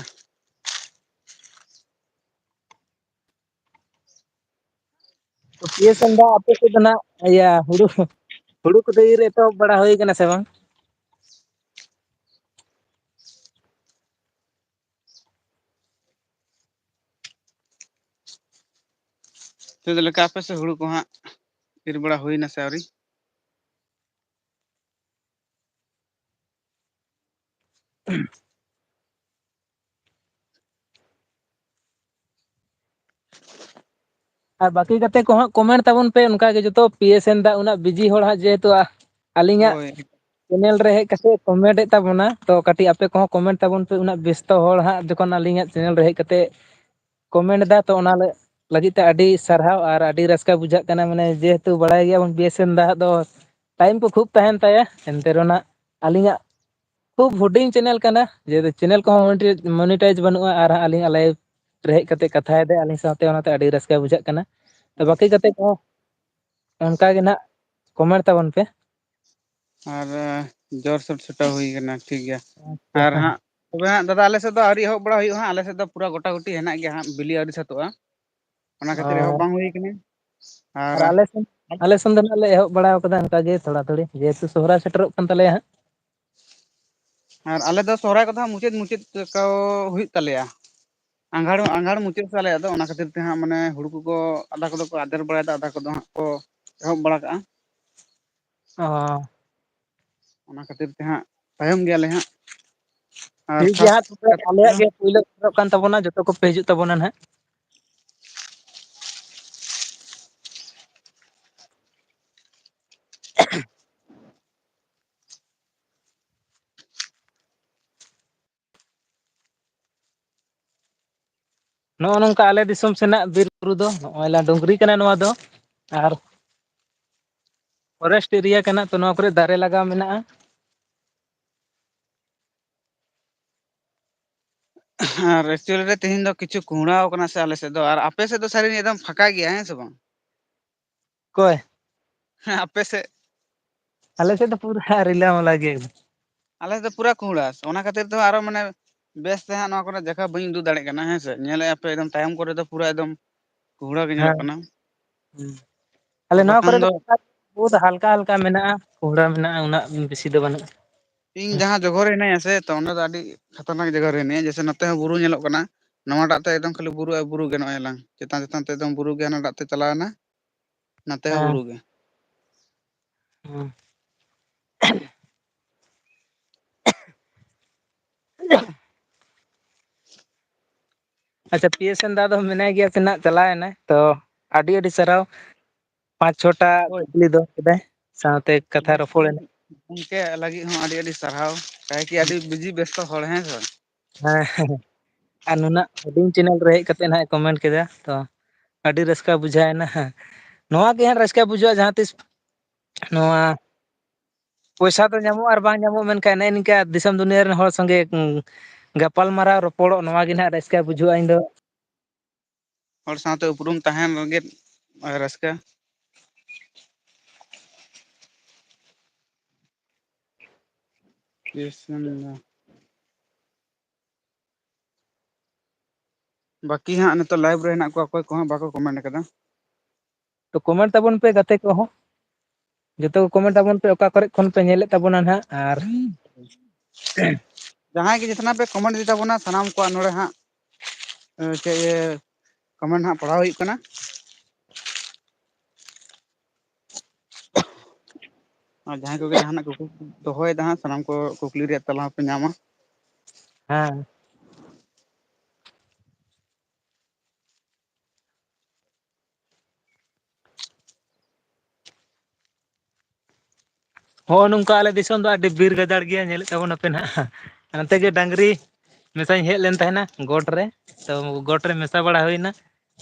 ᱛᱚ P S N ᱫᱟ, ᱟᱯᱮ ᱥᱮᱫ ᱫᱚ ᱱᱟᱜ, ᱤᱭᱟᱹ, ᱦᱩᱲᱩ, ᱦᱩᱲᱩ ᱠᱚᱫᱚ ᱤᱨ ᱮᱛᱚᱦᱚᱵ ᱵᱟᱲᱟ ᱦᱩᱭ ᱠᱟᱱᱟ ᱥᱮ ᱵᱟᱝ? ᱪᱮᱫ ᱞᱮᱠᱟ ᱟᱯᱮ ᱥᱮᱫ ᱦᱩᱲᱩ ᱠᱚ ᱦᱟᱸᱜ ᱤᱨ ᱵᱟᱲᱟ ᱦᱩᱭᱱᱟ ᱥᱮ ᱟᱹᱣᱨᱤ? ᱟᱨ ᱵᱟᱹᱠᱤ ᱜᱟᱛᱮ ᱠᱚᱦᱚᱸ comment ᱛᱟᱵᱚᱱ ᱯᱮ ᱚᱱᱠᱟ ᱜᱮ ᱡᱚᱛᱚ᱾ ᱯᱤ ᱮᱥ ᱮᱱ ᱫᱟ ᱩᱱᱟᱹᱜ busy ᱦᱚᱲ ᱦᱟᱸᱜ ᱡᱮᱦᱮᱛᱩ, ᱟ-, ᱟᱹᱞᱤᱧᱟᱜ ᱦᱳᱭ᱾ Channel ᱨᱮ ᱦᱮᱡ ᱠᱟᱛᱮ comment ᱮᱫ ᱛᱟᱵᱚᱱᱟ, ᱛᱚ ᱠᱟᱹᱴᱤᱡ ᱟᱯᱮ ᱠᱚᱦᱚᱸ comment ᱛᱟᱵᱚᱱ ᱯᱮ᱾ ᱩᱱᱟᱹᱜ ᱵᱮᱥᱛᱚ ᱦᱚᱲ ᱦᱟᱸᱜ ᱡᱚᱠᱷᱚᱱ ᱟᱹᱞᱤᱧᱟᱜ channel ᱨᱮ ᱦᱮᱡ ᱠᱟᱛᱮ comment ᱮᱫᱟ, ᱛᱚ ᱚᱱᱟ ᱞᱟᱹᱜᱤᱫ ᱛᱮ ᱟᱹᱰᱤ ᱥᱟᱨᱦᱟᱣ ᱟᱨ ᱟᱹᱰᱤ ᱨᱟᱹᱥᱠᱟᱹ ᱵᱩᱡᱷᱟᱹᱜ ᱠᱟᱱᱟ᱾ ᱢᱟᱱᱮ ᱡᱮᱦᱮᱛᱩ ᱵᱟᱲᱟᱭ ᱜᱮᱭᱟᱵᱚᱱ ᱯᱤ ᱮᱥ ᱮᱱ ᱫᱟ ᱫᱚ time ᱠᱚ ᱠᱷᱩᱵ ᱛᱟᱦᱮᱱ ᱛᱟᱭᱟ, ᱮᱱᱛᱮ ᱨᱮᱦᱚᱸ ᱱᱟᱜ ᱟᱹᱞᱤᱧᱟᱜ ᱠᱷᱩᱵ ᱦᱩᱰᱤᱧ channel ᱠᱟᱱᱟ, ᱡᱮ channel ᱠᱚᱦᱚᱸ monetize, monetize ᱵᱟᱹᱱᱩᱜᱼᱟ, ᱟᱨ ᱦᱟᱸᱜ ᱟᱹᱞᱤᱧᱟᱜ live ᱨᱮ ᱦᱮᱡ ᱠᱟᱛᱮ ᱠᱟᱛᱷᱟᱭ ᱫᱟᱭ ᱟᱹᱞᱤᱧ ᱥᱟᱶᱛᱮ, ᱚᱱᱟᱛᱮ ᱟᱹᱰᱤ ᱨᱟᱹᱥᱠᱟᱹ ᱵᱩᱡᱷᱟᱹᱜ ᱠᱟᱱᱟ᱾ ᱛᱚ ᱦᱳᱭ᱾ ᱵᱟᱹᱠᱤ ᱜᱟᱛᱮ ᱠᱚᱦᱚᱸ ᱚᱱᱠᱟ ᱜᱮ ᱱᱟᱜ comment ᱛᱟᱵᱚᱱ ᱯᱮ᱾ ᱟᱨ, ᱟᱸ, ᱡᱳᱨᱥᱳᱨ ᱪᱷᱩᱴᱟᱹᱣ ᱦᱩᱭ ᱠᱟᱱᱟ, ᱴᱷᱤᱠ ᱜᱮᱭᱟ᱾ ᱟᱪᱪᱷᱟ᱾ ᱟᱨ ᱦᱟᱸᱜ ᱛᱚᱵᱮ ᱦᱟᱸᱜ ᱫᱟᱫᱟ, ᱟᱞᱮ ᱥᱮᱫ ᱫᱚ ᱟᱹᱣᱨᱤ ᱮᱦᱚᱵ ᱵᱟᱲᱟ ᱦᱩᱭᱩᱜᱼᱟ ᱦᱟᱸᱜ, ᱟᱞᱮ ᱥᱮᱫ ᱫᱚ ᱯᱩᱨᱟᱹ ᱜᱚᱴᱟ ᱜᱩᱴᱤ ᱦᱮᱱᱟᱜ ᱜᱮᱭᱟ ᱦᱟᱸᱜ, ᱵᱤᱞᱤ ᱟᱹᱣᱨᱤ ᱥᱟᱹᱛᱚᱜᱼᱟ, ᱚᱱᱟ ᱠᱷᱟᱹᱛᱤᱨ ᱮᱦᱚᱵ ᱟᱨ ᱵᱟᱝ ᱦᱩᱭ ᱠᱟᱱᱟ᱾ ᱟᱨ ᱟᱨ ᱟᱞᱮ ᱥᱮᱱ, ᱟᱞᱮ ᱥᱮᱱ ᱫᱚ ᱱᱟᱜ ᱞᱮ ᱮᱦᱚᱵ ᱵᱟᱲᱟ ᱟᱠᱟᱫᱟ ᱚᱱᱠᱟ ᱜᱮ ᱛᱷᱚᱲᱟ ᱛᱷᱚᱲᱤ, ᱡᱮᱦᱮᱛᱩ ᱥᱚᱦᱨᱟᱭ ᱥᱮᱴᱮᱨᱚᱜ ᱠᱟᱱ ᱛᱟᱞᱮᱭᱟ ᱦᱟᱸᱜ᱾ ᱟᱨ ᱟᱞᱮ ᱫᱚ ᱥᱚᱦᱨᱟᱭ ᱠᱚᱫᱚ ᱦᱟᱸᱜ ᱢᱩᱪᱟᱹᱫ ᱢᱩᱪᱟᱹᱫ ᱠᱚ ᱦᱩᱭᱩᱜ ᱛᱟᱞᱮᱭᱟ᱾ ᱟᱸᱜᱷᱟᱲ, ᱟᱸᱜᱷᱟᱲ ᱢᱩᱪᱟᱹᱫ ᱥᱮᱫ ᱟᱞᱮᱭᱟᱜ ᱫᱚ, ᱚᱱᱟ ᱠᱷᱟᱹᱛᱤᱨ ᱛᱮ ᱦᱟᱸᱜ ᱢᱟᱱᱮ ᱦᱩᱲᱩ ᱠᱚᱠᱚ, ᱟᱫᱷᱟ ᱠᱚᱫᱚ ᱠᱚ ᱟᱫᱮᱨ ᱵᱟᱲᱟᱭᱮᱫᱟ, ᱟᱫᱷᱟ ᱠᱚᱫᱚ ᱦᱟᱸᱜ ᱠᱚ ᱮᱦᱚᱵ ᱵᱟᱲᱟ ᱠᱟᱜᱼᱟ᱾ ᱚ᱾ ᱚᱱᱟ ᱠᱷᱟᱹᱛᱤᱨ ᱛᱮ ᱦᱟᱸᱜ ᱛᱟᱭᱚᱢ ᱜᱮᱭᱟᱞᱮ ᱦᱟᱸᱜ᱾ ᱟᱨ ᱴᱷᱤᱠ ᱜᱮᱭᱟ ᱠᱷᱟᱥ ᱦᱟᱸᱜ, ᱛᱚᱵᱮ ᱠᱟᱛᱮ ᱟᱞᱮᱭᱟᱜ ᱜᱮ ᱯᱳᱭᱞᱳ ᱥᱮᱴᱮᱨᱚᱜ ᱠᱟᱱ ᱛᱟᱵᱚᱱᱟ, ᱡᱚᱛᱚ ᱠᱚᱯᱮ ᱦᱤᱡᱩᱜ ᱛᱟᱵᱚᱱᱟ ᱱᱟᱦᱟᱜ᱾ ᱱᱚᱜᱼᱚ ᱱᱚᱝᱠᱟ ᱟᱞᱮ ᱫᱤᱥᱚᱢ ᱥᱮᱱᱟᱜ ᱵᱤᱨ ᱵᱩᱨᱩ ᱫᱚ, ᱱᱚᱜᱼᱚᱭ ᱞᱟ ᱰᱩᱝᱨᱤ ᱠᱟᱱᱟ ᱱᱚᱣᱟ ᱫᱚ, ᱟᱨ forest area ᱠᱟᱱᱟ, ᱛᱚ ᱱᱚᱣᱟ ᱠᱚᱨᱮ ᱫᱟᱨᱮ ᱞᱟᱜᱟᱣ ᱢᱮᱱᱟᱜᱼᱟ᱾ ᱟᱨ actually ᱨᱮ ᱛᱮᱦᱮᱧ ᱫᱚ ᱠᱤᱪᱷᱩ ᱠᱩᱦᱲᱟᱹᱣ ᱠᱟᱱᱟ ᱥᱮ ᱟᱞᱮ ᱥᱮᱫ ᱫᱚ, ᱟᱨ ᱟᱯᱮ ᱥᱮᱫ ᱫᱚ ᱥᱟᱹᱨᱤ ᱮᱠᱫᱚᱢ ᱯᱷᱟᱸᱠᱟ ᱜᱮᱭᱟ, ᱦᱮᱸ ᱥᱮ ᱵᱟᱝ? ᱚᱠᱚᱭ? ᱦᱮᱸ, ᱟᱯᱮ ᱥᱮᱫ? ᱟᱞᱮ ᱥᱮᱫ ᱫᱚ ᱯᱩᱨᱟᱹ ᱨᱤᱞᱟᱹᱢᱟᱞᱟ ᱜᱮ ᱮᱠᱫᱚᱢ᱾ ᱟᱞᱮ ᱥᱮᱫ ᱫᱚ ᱯᱩᱨᱟᱹ ᱠᱩᱦᱲᱟᱹ, ᱚᱱᱟ ᱠᱷᱟᱹᱛᱤᱨ ᱛᱮᱦᱚᱸ ᱟᱨᱚ ᱢᱟᱱᱮ ᱵᱮᱥ ᱛᱮ ᱦᱟᱸᱜ ᱱᱚᱣᱟ ᱠᱚᱨᱮ ᱡᱟᱭᱜᱟ ᱵᱟᱹᱧ ᱩᱫᱩᱜ ᱫᱟᱲᱮᱭᱟᱜ ᱠᱟᱱᱟ, ᱦᱮᱸ ᱥᱮ? ᱧᱮᱞᱮᱫᱼᱟ ᱯᱮ ᱮᱠᱫᱚᱢ ᱛᱟᱭᱚᱢ ᱠᱚᱨᱮ ᱫᱚ ᱯᱩᱨᱟᱹ ᱮᱠᱫᱚᱢ ᱠᱩᱦᱲᱟᱹ ᱜᱮ ᱧᱮᱞᱚᱜ ᱦᱮᱸ᱾ ᱠᱟᱱᱟ᱾ ᱦᱩᱸ᱾ ᱟᱞᱮ ᱱᱚᱣᱟ ᱵᱟᱠᱷᱟᱱ ᱠᱚᱨᱮ ᱫᱚ ᱫᱚ ᱵᱚᱦᱩᱛ ᱦᱟᱞᱠᱟ ᱦᱟᱞᱠᱟ ᱢᱮᱱᱟᱜᱼᱟ, ᱠᱩᱦᱲᱟᱹ ᱢᱮᱱᱟᱜᱼᱟ, ᱩᱱᱟᱹᱜ ᱵᱮᱥᱤ ᱫᱚ ᱵᱟᱹᱱᱩᱜᱼᱟ᱾ ᱤᱧ ᱦᱮᱸ᱾ ᱡᱟᱦᱟᱸ ᱡᱚᱜᱚ ᱨᱮ ᱦᱤᱱᱟᱹᱧᱟ ᱥᱮ, ᱛᱚ ᱚᱸᱰᱮ ᱫᱚ ᱟᱹᱰᱤ ᱠᱷᱟᱛᱟᱨᱱᱟᱠ ᱡᱟᱭᱜᱟ ᱨᱮ ᱦᱤᱱᱟᱹᱧᱟ᱾ ᱡᱮᱭᱥᱮ ᱱᱚᱛᱮ ᱦᱚᱸ ᱵᱩᱨᱩ ᱧᱮᱞᱚᱜ ᱠᱟᱱᱟ, ᱱᱚᱣᱟᱴᱟᱜ ᱛᱮ ᱮᱠᱫᱚᱢ ᱠᱷᱟᱹᱞᱤ ᱵᱩᱨᱩ ᱟᱨ ᱵᱩᱨᱩ ᱜᱮ, ᱱᱚᱜᱼᱚᱭ ᱞᱟᱝ ᱪᱮᱛᱟᱱ ᱪᱮᱛᱟᱱ ᱛᱮ ᱮᱠᱫᱚᱢ ᱵᱩᱨᱩ ᱜᱮ, ᱦᱟᱱᱟᱴᱟᱜ ᱛᱮ ᱪᱟᱞᱟᱣᱮᱱᱟ, ᱱᱟᱛᱮ ᱦᱚᱸ ᱦᱮᱸ᱾ ᱵᱩᱨᱩ ᱜᱮ᱾ ᱦᱮᱸ᱾ ᱟᱪᱪᱷᱟ, ᱯᱤ ᱮᱥ ᱮᱱ ᱫᱟ ᱫᱚ ᱢᱮᱱᱟᱭ ᱜᱮᱭᱟ ᱥᱮ ᱱᱟᱜ, ᱪᱟᱞᱟᱣᱮᱱᱟᱭ? ᱛᱚ ᱟᱹᱰᱤ ᱟᱹᱰᱤ ᱥᱟᱨᱦᱟᱣ, ᱯᱟᱸᱪ ᱪᱷᱚᱴᱟ ᱦᱳᱭ᱾ ᱠᱩᱠᱞᱤ ᱫᱚᱦᱚ ᱠᱮᱫᱟᱭ, ᱥᱟᱶᱛᱮ ᱠᱟᱛᱷᱟ ᱨᱚᱯᱚᱲ ᱮᱱᱟ᱾ ᱜᱚᱢᱠᱮ ᱞᱟᱹᱜᱤᱫ ᱦᱚᱸ ᱟᱹᱰᱤ ᱟᱹᱰᱤ ᱥᱟᱨᱦᱟᱣ, ᱠᱟᱭᱮ ᱠᱤ ᱟᱹᱰᱤ ᱵᱤᱡᱤ ᱵᱮᱥᱛᱚ ᱦᱚᱲ, ᱦᱮᱸ ᱥᱮ ᱵᱟᱝ? ᱦᱮᱸ, ᱟᱨ ᱱᱩᱱᱟᱹᱜ ᱦᱩᱰᱤᱧ ᱪᱮᱱᱮᱞ ᱨᱮ ᱦᱮᱡ ᱠᱟᱛᱮ ᱱᱟᱦᱟᱜ ᱮ ᱠᱚᱢᱮᱱᱴ ᱠᱮᱫᱟ, ᱛᱚ ᱟᱹᱰᱤ ᱨᱟᱹᱥᱠᱟᱹ ᱵᱩᱡᱷᱟᱹᱣ ᱮᱱᱟ᱾ ᱱᱚᱣᱟ ᱜᱮ ᱦᱟᱸᱜ ᱨᱟᱹᱥᱠᱟᱹ ᱵᱩᱡᱷᱟᱹᱜᱼᱟ, ᱡᱟᱦᱟᱸ ᱛᱤᱥ ᱱᱚᱣᱟ ᱯᱚᱭᱥᱟ ᱫᱚ ᱧᱟᱢᱚᱜ ᱟᱨ ᱵᱟᱝ ᱧᱟᱢᱚᱜ, ᱢᱮᱱᱠᱷᱟᱱ ᱮᱱᱮ ᱱᱤᱝᱠᱟ ᱫᱤᱥᱚᱢ ᱫᱩᱱᱤᱭᱟᱹ ᱨᱮᱱ ᱦᱚᱲ ᱥᱚᱸᱜᱮ, ᱩᱸ, ᱜᱟᱯᱟᱞ ᱢᱟᱨᱟᱣ ᱨᱚᱯᱚᱲᱚᱜ, ᱱᱚᱣᱟ ᱜᱮ ᱱᱟᱦᱟᱜ ᱨᱟᱹᱥᱠᱟᱹ ᱵᱩᱡᱷᱟᱹᱜᱼᱟ᱾ ᱤᱧ ᱫᱚ ᱦᱚᱲ ᱥᱟᱶᱛᱮ ᱩᱯᱨᱩᱢ ᱛᱟᱦᱮᱱ ᱞᱟᱹᱜᱤᱫ ᱨᱟᱹᱥᱠᱟᱹ᱾ ᱯᱤ ᱮᱥ ᱮᱱ ᱫᱟ᱾ ᱵᱟᱹᱠᱤ ᱦᱟᱸᱜ ᱱᱤᱛᱚᱜ ᱞᱟᱭᱤᱵᱷ ᱨᱮ ᱦᱮᱱᱟᱜ ᱠᱚᱣᱟ, ᱚᱠᱚᱭ ᱠᱚᱦᱚᱸ ᱵᱟᱠᱚ ᱠᱚᱢᱮᱱᱴ ᱟᱠᱟᱫᱟ᱾ ᱛᱚ ᱠᱚᱢᱮᱱᱴ ᱛᱟᱵᱚᱱ ᱯᱮ ᱜᱟᱛᱮ ᱠᱚᱦᱚᱸ, ᱡᱚᱛᱚ ᱠᱚ ᱠᱚᱢᱮᱱᱴ ᱛᱟᱵᱚᱱ ᱯᱮ, ᱚᱠᱟ ᱠᱚᱨᱮ ᱠᱷᱚᱱ ᱯᱮ ᱧᱮᱞᱮᱫ ᱛᱟᱵᱚᱱᱟ ᱱᱟᱦᱟᱜ᱾ ᱟᱨ ᱡᱟᱦᱟᱸᱭ ᱜᱮ ᱡᱮᱛᱱᱟ ᱯᱮ ᱠᱚᱢᱮᱱᱴ ᱤᱫᱤ ᱛᱟᱵᱚᱱᱟ, ᱥᱟᱱᱟᱢ ᱠᱚᱣᱟᱜ ᱱᱚᱰᱮ ᱦᱟᱸᱜ, ᱮ, ᱪᱮᱫ, ᱤᱭᱟᱹ, ᱠᱚᱢᱮᱱᱴ ᱦᱟᱸᱜ ᱯᱟᱲᱦᱟᱣ ᱦᱩᱭᱩᱜ ᱠᱟᱱᱟ᱾ ᱟᱨ ᱡᱟᱦᱟᱸᱭ ᱠᱚᱜᱮ ᱡᱟᱦᱟᱱᱟᱜ ᱠᱩᱠᱞᱤ ᱫᱚᱦᱚᱭᱮᱫᱟ ᱦᱟᱸᱜ, ᱥᱟᱱᱟᱢ ᱠᱚ ᱠᱩᱠᱞᱤ ᱨᱮᱭᱟᱜ ᱛᱮᱞᱟ ᱦᱚᱸᱯᱮ ᱧᱟᱢᱟ᱾ ᱦᱮᱸ᱾ ᱦᱚᱸᱜᱼᱚ ᱱᱚᱝᱠᱟ ᱟᱞᱮ ᱫᱤᱥᱚᱢ ᱫᱚ ᱟᱹᱰᱤ ᱵᱤᱨ ᱜᱟᱡᱟᱲ ᱜᱮᱭᱟ, ᱧᱮᱞᱮᱫ ᱛᱟᱵᱚᱱᱟᱯᱮ ᱱᱟᱦᱟᱜ᱾ ᱱᱚᱛᱮ ᱜᱮ ᱰᱟᱝᱨᱤ ᱢᱮᱥᱟᱧ ᱦᱮᱡ ᱞᱮᱱ ᱛᱟᱦᱮᱱᱟ ᱜᱚᱴ ᱨᱮ, ᱛᱚ ᱜᱚᱴ ᱨᱮ ᱢᱮᱥᱟ ᱵᱟᱲᱟ ᱦᱩᱭᱱᱟ᱾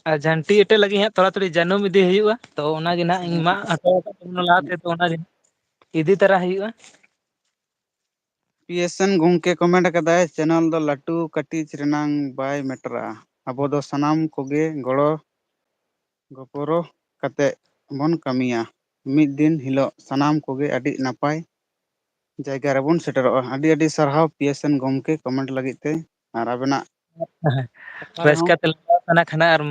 ᱟᱨ ᱡᱷᱟᱹᱱᱴᱤ ᱮᱴᱮᱫ ᱞᱟᱹᱜᱤᱫ ᱦᱟᱸᱜ ᱛᱷᱚᱲᱟ ᱛᱷᱚᱲᱤ ᱡᱟᱹᱱᱩᱢ ᱤᱫᱤ ᱦᱩᱭᱩᱜᱼᱟ, ᱛᱚ ᱚᱱᱟᱜᱮ ᱱᱟᱦᱟᱜ ᱤᱧ ᱢᱟᱜ ᱦᱚᱴᱚ ᱟᱠᱟᱫ ᱛᱟᱵᱚᱱᱟ ᱞᱟᱦᱟᱛᱮ, ᱛᱚ ᱚᱱᱟᱜᱮ ᱤᱫᱤ ᱛᱟᱨᱟ ᱦᱩᱭᱩᱜᱼᱟ᱾ ᱯᱤ ᱮᱥ ᱮᱱ ᱜᱚᱢᱠᱮ ᱠᱚᱢᱮᱱᱴ ᱟᱠᱟᱫᱟᱭ, "ᱪᱮᱱᱮᱞ ᱫᱚ ᱞᱟᱹᱴᱩ ᱠᱟᱹᱴᱤᱡ ᱨᱮᱱᱟᱝ ᱵᱟᱭ ᱢᱮᱴᱟᱨᱟ, ᱟᱵᱚ ᱫᱚ ᱥᱟᱱᱟᱢ ᱠᱚᱜᱮ ᱜᱚᱲᱚ ᱜᱚᱯᱚᱲᱚ ᱠᱟᱛᱮ ᱵᱚᱱ ᱠᱟᱹᱢᱤᱭᱟ, ᱢᱤᱫ ᱫᱤᱱ ᱦᱤᱞᱳᱜ ᱥᱟᱱᱟᱢ ᱠᱚᱜᱮ ᱟᱹᱰᱤ ᱱᱟᱯᱟᱭ ᱡᱟᱭᱜᱟ ᱨᱮᱵᱚᱱ ᱥᱮᱴᱮᱨᱚᱜᱼᱟ᱾" ᱟᱹᱰᱤ ᱟᱹᱰᱤ ᱥᱟᱨᱦᱟᱣ ᱯᱤ ᱮᱥ ᱮᱱ ᱜᱚᱢᱠᱮ ᱠᱚᱢᱮᱱᱴ ᱞᱟᱹᱜᱤᱫ ᱛᱮ, ᱟᱨ ᱟᱵᱮᱱᱟᱜ ᱠᱟᱛᱷᱟ ᱨᱮᱦᱚᱸ ᱨᱟᱹᱥᱠᱟᱹ ᱛᱮ ᱞᱟᱜᱟᱣ ᱠᱟᱱᱟ ᱠᱷᱟᱱ, ᱟᱨ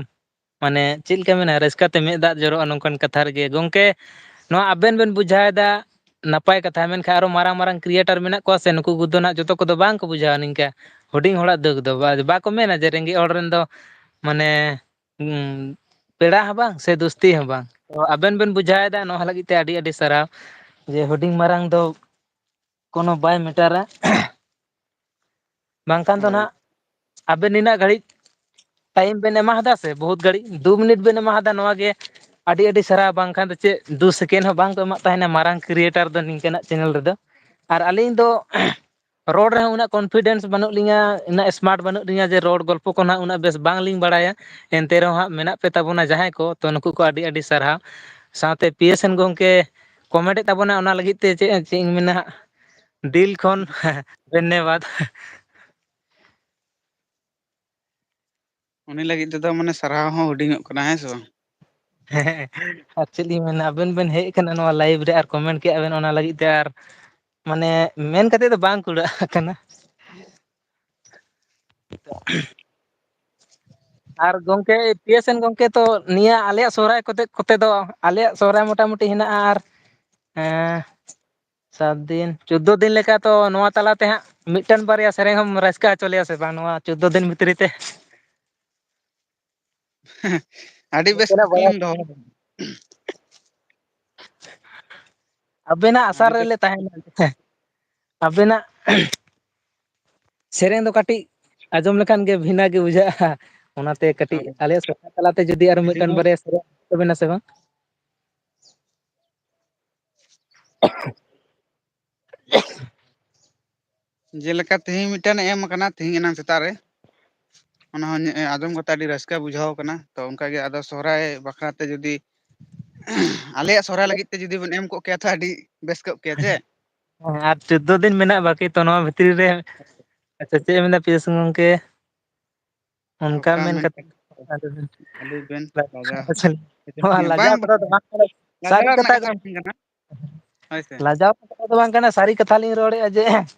ᱢᱟᱱᱮ ᱪᱮᱫ ᱞᱮᱠᱟ ᱢᱮᱱᱟ, ᱨᱟᱹᱥᱠᱟᱹ ᱛᱮ ᱢᱮᱫ ᱫᱟᱜ ᱡᱚᱨᱚᱜᱼᱟ ᱱᱚᱝᱠᱟᱱ ᱠᱟᱛᱷᱟ ᱨᱮᱜᱮ᱾ ᱜᱚᱢᱠᱮ, ᱱᱚᱣᱟ ᱟᱵᱮᱱ ᱵᱮᱱ ᱵᱩᱡᱷᱟᱹᱣᱮᱫᱟ, ᱱᱟᱯᱟᱭ ᱠᱟᱛᱷᱟ, ᱢᱮᱱᱠᱷᱟᱱ ᱟᱨᱚ ᱢᱟᱨᱟᱝ ᱢᱟᱨᱟᱝ ᱠᱨᱤᱭᱮᱴᱟᱨ ᱢᱮᱱᱟᱜ ᱠᱚᱣᱟ ᱥᱮ, ᱱᱩᱠᱩ ᱠᱚᱫᱚ ᱱᱟᱜ ᱡᱚᱛᱚ ᱠᱚᱫᱚ ᱵᱟᱝ ᱠᱚ ᱵᱩᱡᱷᱟᱹᱣᱟ ᱱᱤᱝᱠᱟ᱾ ᱦᱩᱰᱤᱧ ᱦᱚᱲᱟᱜ ᱫᱩᱠ ᱫᱚ᱾ ᱵᱟ-, ᱵᱟᱠᱚ ᱢᱮᱱᱟ ᱡᱮ ᱨᱮᱸᱜᱮᱡ ᱦᱚᱲ ᱨᱮᱱ ᱫᱚ ᱢᱟᱱᱮ, ᱩᱸ, ᱯᱮᱲᱟ ᱦᱚᱸ ᱵᱟᱝ ᱥᱮ ᱫᱩᱥᱛᱤ ᱦᱚᱸ ᱵᱟᱝ᱾ ᱛᱚ ᱟᱵᱮᱱ ᱵᱮᱱ ᱵᱩᱡᱷᱟᱹᱣᱮᱫᱟ, ᱱᱚᱣᱟ ᱞᱟᱹᱜᱤᱫ ᱛᱮ ᱟᱹᱰᱤ ᱟᱹᱰᱤ ᱥᱟᱨᱦᱟᱣ᱾ ᱡᱮ ᱦᱩᱰᱤᱧ ᱢᱟᱨᱟᱝ ᱫᱚ ᱠᱳᱱᱳ ᱵᱟᱭ ᱢᱮᱴᱟᱨᱟ᱾ ᱵᱟᱝᱠᱷᱟᱱ ᱫᱚ ᱦᱳᱭ᱾ ᱱᱟᱦᱟᱜ ᱟᱵᱮᱱ ᱱᱤᱱᱟᱹᱜ ᱜᱷᱟᱹᱲᱤᱡ ᱴᱟᱭᱤᱢ ᱵᱮᱱ ᱮᱢᱟ ᱦᱟᱫᱟ ᱥᱮ, ᱵᱚᱦᱩᱛ ᱜᱷᱟᱹᱲᱤᱡ, ᱫᱩ ᱢᱤᱱᱤᱴ ᱵᱮᱱ ᱮᱢᱟ ᱦᱟᱫᱟ, ᱱᱚᱣᱟ ᱜᱮ ᱟᱹᱰᱤ ᱟᱹᱰᱤ ᱥᱟᱨᱦᱟᱣ᱾ ᱵᱟᱝᱠᱷᱟᱱ ᱫᱚ ᱪᱮᱫ ᱫᱩ ᱥᱮᱠᱮᱱᱰ ᱦᱚᱸ ᱵᱟᱝ ᱠᱚ ᱮᱢᱟᱜ ᱛᱟᱦᱮᱱᱟ ᱢᱟᱨᱟᱝ ᱠᱨᱤᱭᱮᱴᱟᱨ ᱫᱚ ᱱᱤᱝᱠᱟᱹᱱᱟᱜ ᱪᱮᱱᱮᱞ ᱨᱮᱫᱚ᱾ ᱟᱨ ᱟᱹᱞᱤᱧ ᱫᱚ ᱨᱚᱲ ᱨᱮᱦᱚᱸ ᱩᱱᱟᱹᱜ ᱠᱚᱱᱯᱷᱤᱰᱮᱱᱥ ᱵᱟᱹᱱᱩᱜ ᱞᱤᱧᱟ, ᱩᱱᱟᱹᱜ ᱥᱢᱟᱨᱴ ᱵᱟᱹᱱᱩᱜ ᱞᱤᱧᱟ ᱡᱮ ᱨᱚᱲ ᱜᱚᱞᱯᱚ ᱠᱚ ᱱᱟᱦᱟᱜ ᱩᱱᱟᱹᱜ ᱵᱮᱥ ᱵᱟᱝᱞᱤᱧ ᱵᱟᱲᱟᱭᱟ᱾ ᱮᱱᱛᱮ ᱨᱮᱦᱚᱸ ᱦᱟᱸᱜ ᱢᱮᱱᱟᱜ ᱯᱮ ᱛᱟᱵᱚᱱᱟ ᱡᱟᱦᱟᱸᱭ ᱠᱚ, ᱛᱚ ᱱᱩᱠᱩ ᱠᱚ ᱟᱹᱰᱤ ᱟᱹᱰᱤ ᱥᱟᱨᱦᱟᱣ᱾ ᱥᱟᱶᱛᱮ ᱯᱤ ᱮᱥ ᱮᱱ ᱜᱚᱢᱠᱮ ᱠᱚᱢᱮᱱᱴ ᱮᱫ ᱛᱟᱵᱚᱱᱟ, ᱚᱱᱟ ᱞᱟᱹᱜᱤᱫ ᱛᱮ ᱪᱮᱫ, ᱪᱮᱫ ᱤᱧ ᱢᱮᱱᱟ ᱦᱟᱸᱜ, ᱫᱤᱞ ᱠᱷᱚᱱ ᱫᱷᱚᱱᱭᱚᱵᱟᱫ᱾ ᱩᱱᱤ ᱞᱟᱹᱜᱤᱫ ᱛᱮᱫᱚ ᱢᱟᱱᱮ ᱥᱟᱨᱦᱟᱣ ᱦᱚᱸ ᱦᱩᱰᱤᱧᱚᱜ ᱠᱟᱱᱟ, ᱦᱮᱸ ᱥᱮ ᱵᱟᱝ? ᱦᱮᱸ, ᱟᱨ ᱪᱮᱫ ᱞᱤᱧ ᱢᱮᱱᱟ, ᱟᱵᱮᱱ ᱵᱮᱱ ᱦᱮᱡ ᱟᱠᱟᱱᱟ ᱱᱚᱣᱟ ᱞᱟᱭᱤᱵᱷ ᱨᱮ ᱟᱨ ᱠᱚᱢᱮᱱᱴ ᱠᱮᱜᱼᱟ ᱵᱮᱱ, ᱚᱱᱟ ᱞᱟᱹᱜᱤᱫ ᱛᱮ ᱟᱨ ᱢᱟᱱᱮ ᱢᱮᱱ ᱠᱟᱛᱮᱫ ᱫᱚ ᱵᱟᱝ ᱠᱩᱲᱟᱹᱜ ᱠᱟᱱᱟ᱾ ᱟᱨ ᱜᱚᱢᱠᱮ, ᱯᱤ ᱮᱥ ᱮᱱ ᱜᱚᱢᱠᱮ, ᱛᱚ ᱱᱤᱭᱟᱹ ᱟᱞᱮᱭᱟᱜ ᱥᱚᱦᱨᱟᱭ ᱠᱚᱛᱮ, ᱠᱚᱛᱮ ᱫᱚ, ᱟᱞᱮᱭᱟᱜ ᱥᱚᱦᱨᱟᱭ ᱢᱚᱴᱟᱢᱩᱴᱤ ᱦᱮᱱᱟᱜᱼᱟ ᱟᱨ, ᱮᱸ, ᱥᱟᱛ ᱫᱤᱱ, ᱪᱳᱫᱽᱫᱳ ᱫᱤᱱ ᱞᱮᱠᱟ, ᱛᱚ ᱱᱚᱣᱟ ᱛᱟᱞᱟᱛᱮ ᱦᱟᱸᱜ ᱢᱤᱫᱴᱟᱝ ᱵᱟᱨᱭᱟ ᱥᱮᱨᱮᱧ ᱦᱚᱸᱢ ᱨᱟᱹᱥᱠᱟᱹ ᱦᱚᱪᱚ ᱞᱮᱭᱟ ᱥᱮ ᱵᱟᱝ ᱱᱚᱣᱟ ᱪᱳᱫᱽᱫᱳ ᱫᱤᱱ ᱵᱷᱤᱛᱨᱤ ᱛᱮ? ᱟᱹᱰᱤ ᱵᱮᱥ ᱱᱟᱥᱮᱱᱟᱜ ᱵᱟᱲᱟᱭ ᱠᱩᱠᱞᱤᱢ ᱫᱚᱦᱚ ᱠᱟᱫᱟ᱾ ᱟᱵᱮᱱᱟᱜ ᱟᱥᱟ ᱟᱹᱰᱤ ᱵᱮᱥ᱾ ᱨᱮᱞᱮ ᱛᱟᱦᱮᱱᱟ᱾ ᱟᱵᱮᱱᱟᱜ ᱥᱮᱨᱮᱧ ᱫᱚ ᱠᱟᱹᱴᱤᱡ ᱟᱸᱡᱚᱢ ᱞᱮᱠᱷᱟᱱ ᱜᱮ ᱵᱷᱤᱱᱟᱹ ᱜᱮ ᱵᱩᱡᱷᱟᱹᱜᱼᱟ᱾ ᱚᱱᱟᱛᱮ ᱠᱟᱹᱴᱤᱡ ᱦᱳᱭ᱾ ᱟᱞᱮᱭᱟᱜ ᱥᱚᱦᱨᱟᱭ ᱛᱟᱞᱟᱛᱮ ᱡᱩᱫᱤ ᱟᱨ ᱢᱤᱫᱴᱟᱝ ᱡᱮᱢᱚᱱ ᱵᱟᱨᱭᱟ ᱥᱮᱨᱮᱧ ᱛᱟᱵᱮᱱᱟ ᱥᱮ ᱵᱟᱝ? ᱡᱮᱞᱮᱠᱟ ᱛᱮᱦᱮᱧ ᱢᱤᱫᱴᱟᱝ ᱮᱢ ᱟᱠᱟᱱᱟ, ᱛᱮᱦᱮᱧ ᱮᱱᱟᱝ ᱥᱮᱛᱟᱜ ᱨᱮ, ᱚᱱᱟ ᱦᱚᱸ ᱧᱮ-, ᱟᱸᱡᱚᱢ ᱠᱟᱛᱮ ᱟᱹᱰᱤ ᱨᱟᱹᱥᱠᱟᱹ ᱵᱩᱡᱷᱟᱹᱣ ᱠᱟᱱᱟ᱾ ᱛᱚ ᱚᱱᱠᱟ ᱜᱮ ᱟᱫᱚ ᱥᱚᱦᱨᱟᱭ ᱵᱟᱠᱷᱨᱟ ᱛᱮ ᱡᱩᱫᱤ ᱟᱞᱮᱭᱟᱜ ᱥᱚᱦᱨᱟᱭ ᱞᱟᱹᱜᱤᱫ ᱛᱮ ᱡᱩᱫᱤ ᱵᱮᱱ ᱮᱢ ᱠᱚᱜ ᱠᱮᱭᱟ, ᱛᱚ ᱟᱹᱰᱤ ᱵᱮᱥ ᱠᱚᱜ ᱠᱮᱭᱟ ᱪᱮ? ᱦᱮᱸ, ᱟᱨ ᱪᱳᱫᱽᱫᱳ ᱫᱤᱱ ᱢᱮᱱᱟᱜ ᱵᱟᱹᱠᱤ, ᱛᱚ ᱱᱚᱣᱟ ᱵᱷᱤᱛᱨᱤ ᱨᱮ, ᱟᱪᱪᱷᱟ, ᱪᱮᱫ ᱮ ᱢᱮᱱᱫᱟ ᱯᱤᱭᱟᱹᱥ ᱜᱚᱢᱠᱮ? ᱚᱱᱠᱟ ᱚᱱᱠᱟ ᱢᱮᱱ ᱢᱮᱱ ᱠᱟᱛᱮ ᱠᱟᱛᱮ ᱟᱞᱚ ᱵᱮᱱ ᱞᱟᱹᱭ ᱵᱮᱱ, ᱞᱟᱡᱟᱣ᱾ ᱱᱚᱣᱟ ᱞᱟᱡᱟᱣ ᱞᱟᱡᱟᱣ ᱵᱟᱝ ᱠᱟᱛᱷᱟ ᱫᱚ ᱠᱟᱱᱟ᱾ ᱵᱟᱝ ᱠᱟᱱᱟ, ᱥᱟᱹᱨᱤ ᱞᱟᱡᱟᱣ ᱨᱮᱱᱟᱜ ᱠᱟᱛᱷᱟ ᱠᱟᱛᱷᱟ ᱜᱮ᱾ ᱵᱟᱝ ᱠᱟᱱᱟ᱾ ᱦᱳᱭ ᱥᱮ᱾ ᱞᱟᱡᱟᱣ ᱠᱟᱛᱷᱟ ᱫᱚ ᱵᱟᱝ ᱠᱟᱱᱟ, ᱥᱟᱹᱨᱤ ᱠᱟᱛᱷᱟ ᱞᱤᱧ ᱨᱚᱲᱮᱫᱼᱟ ᱡᱮ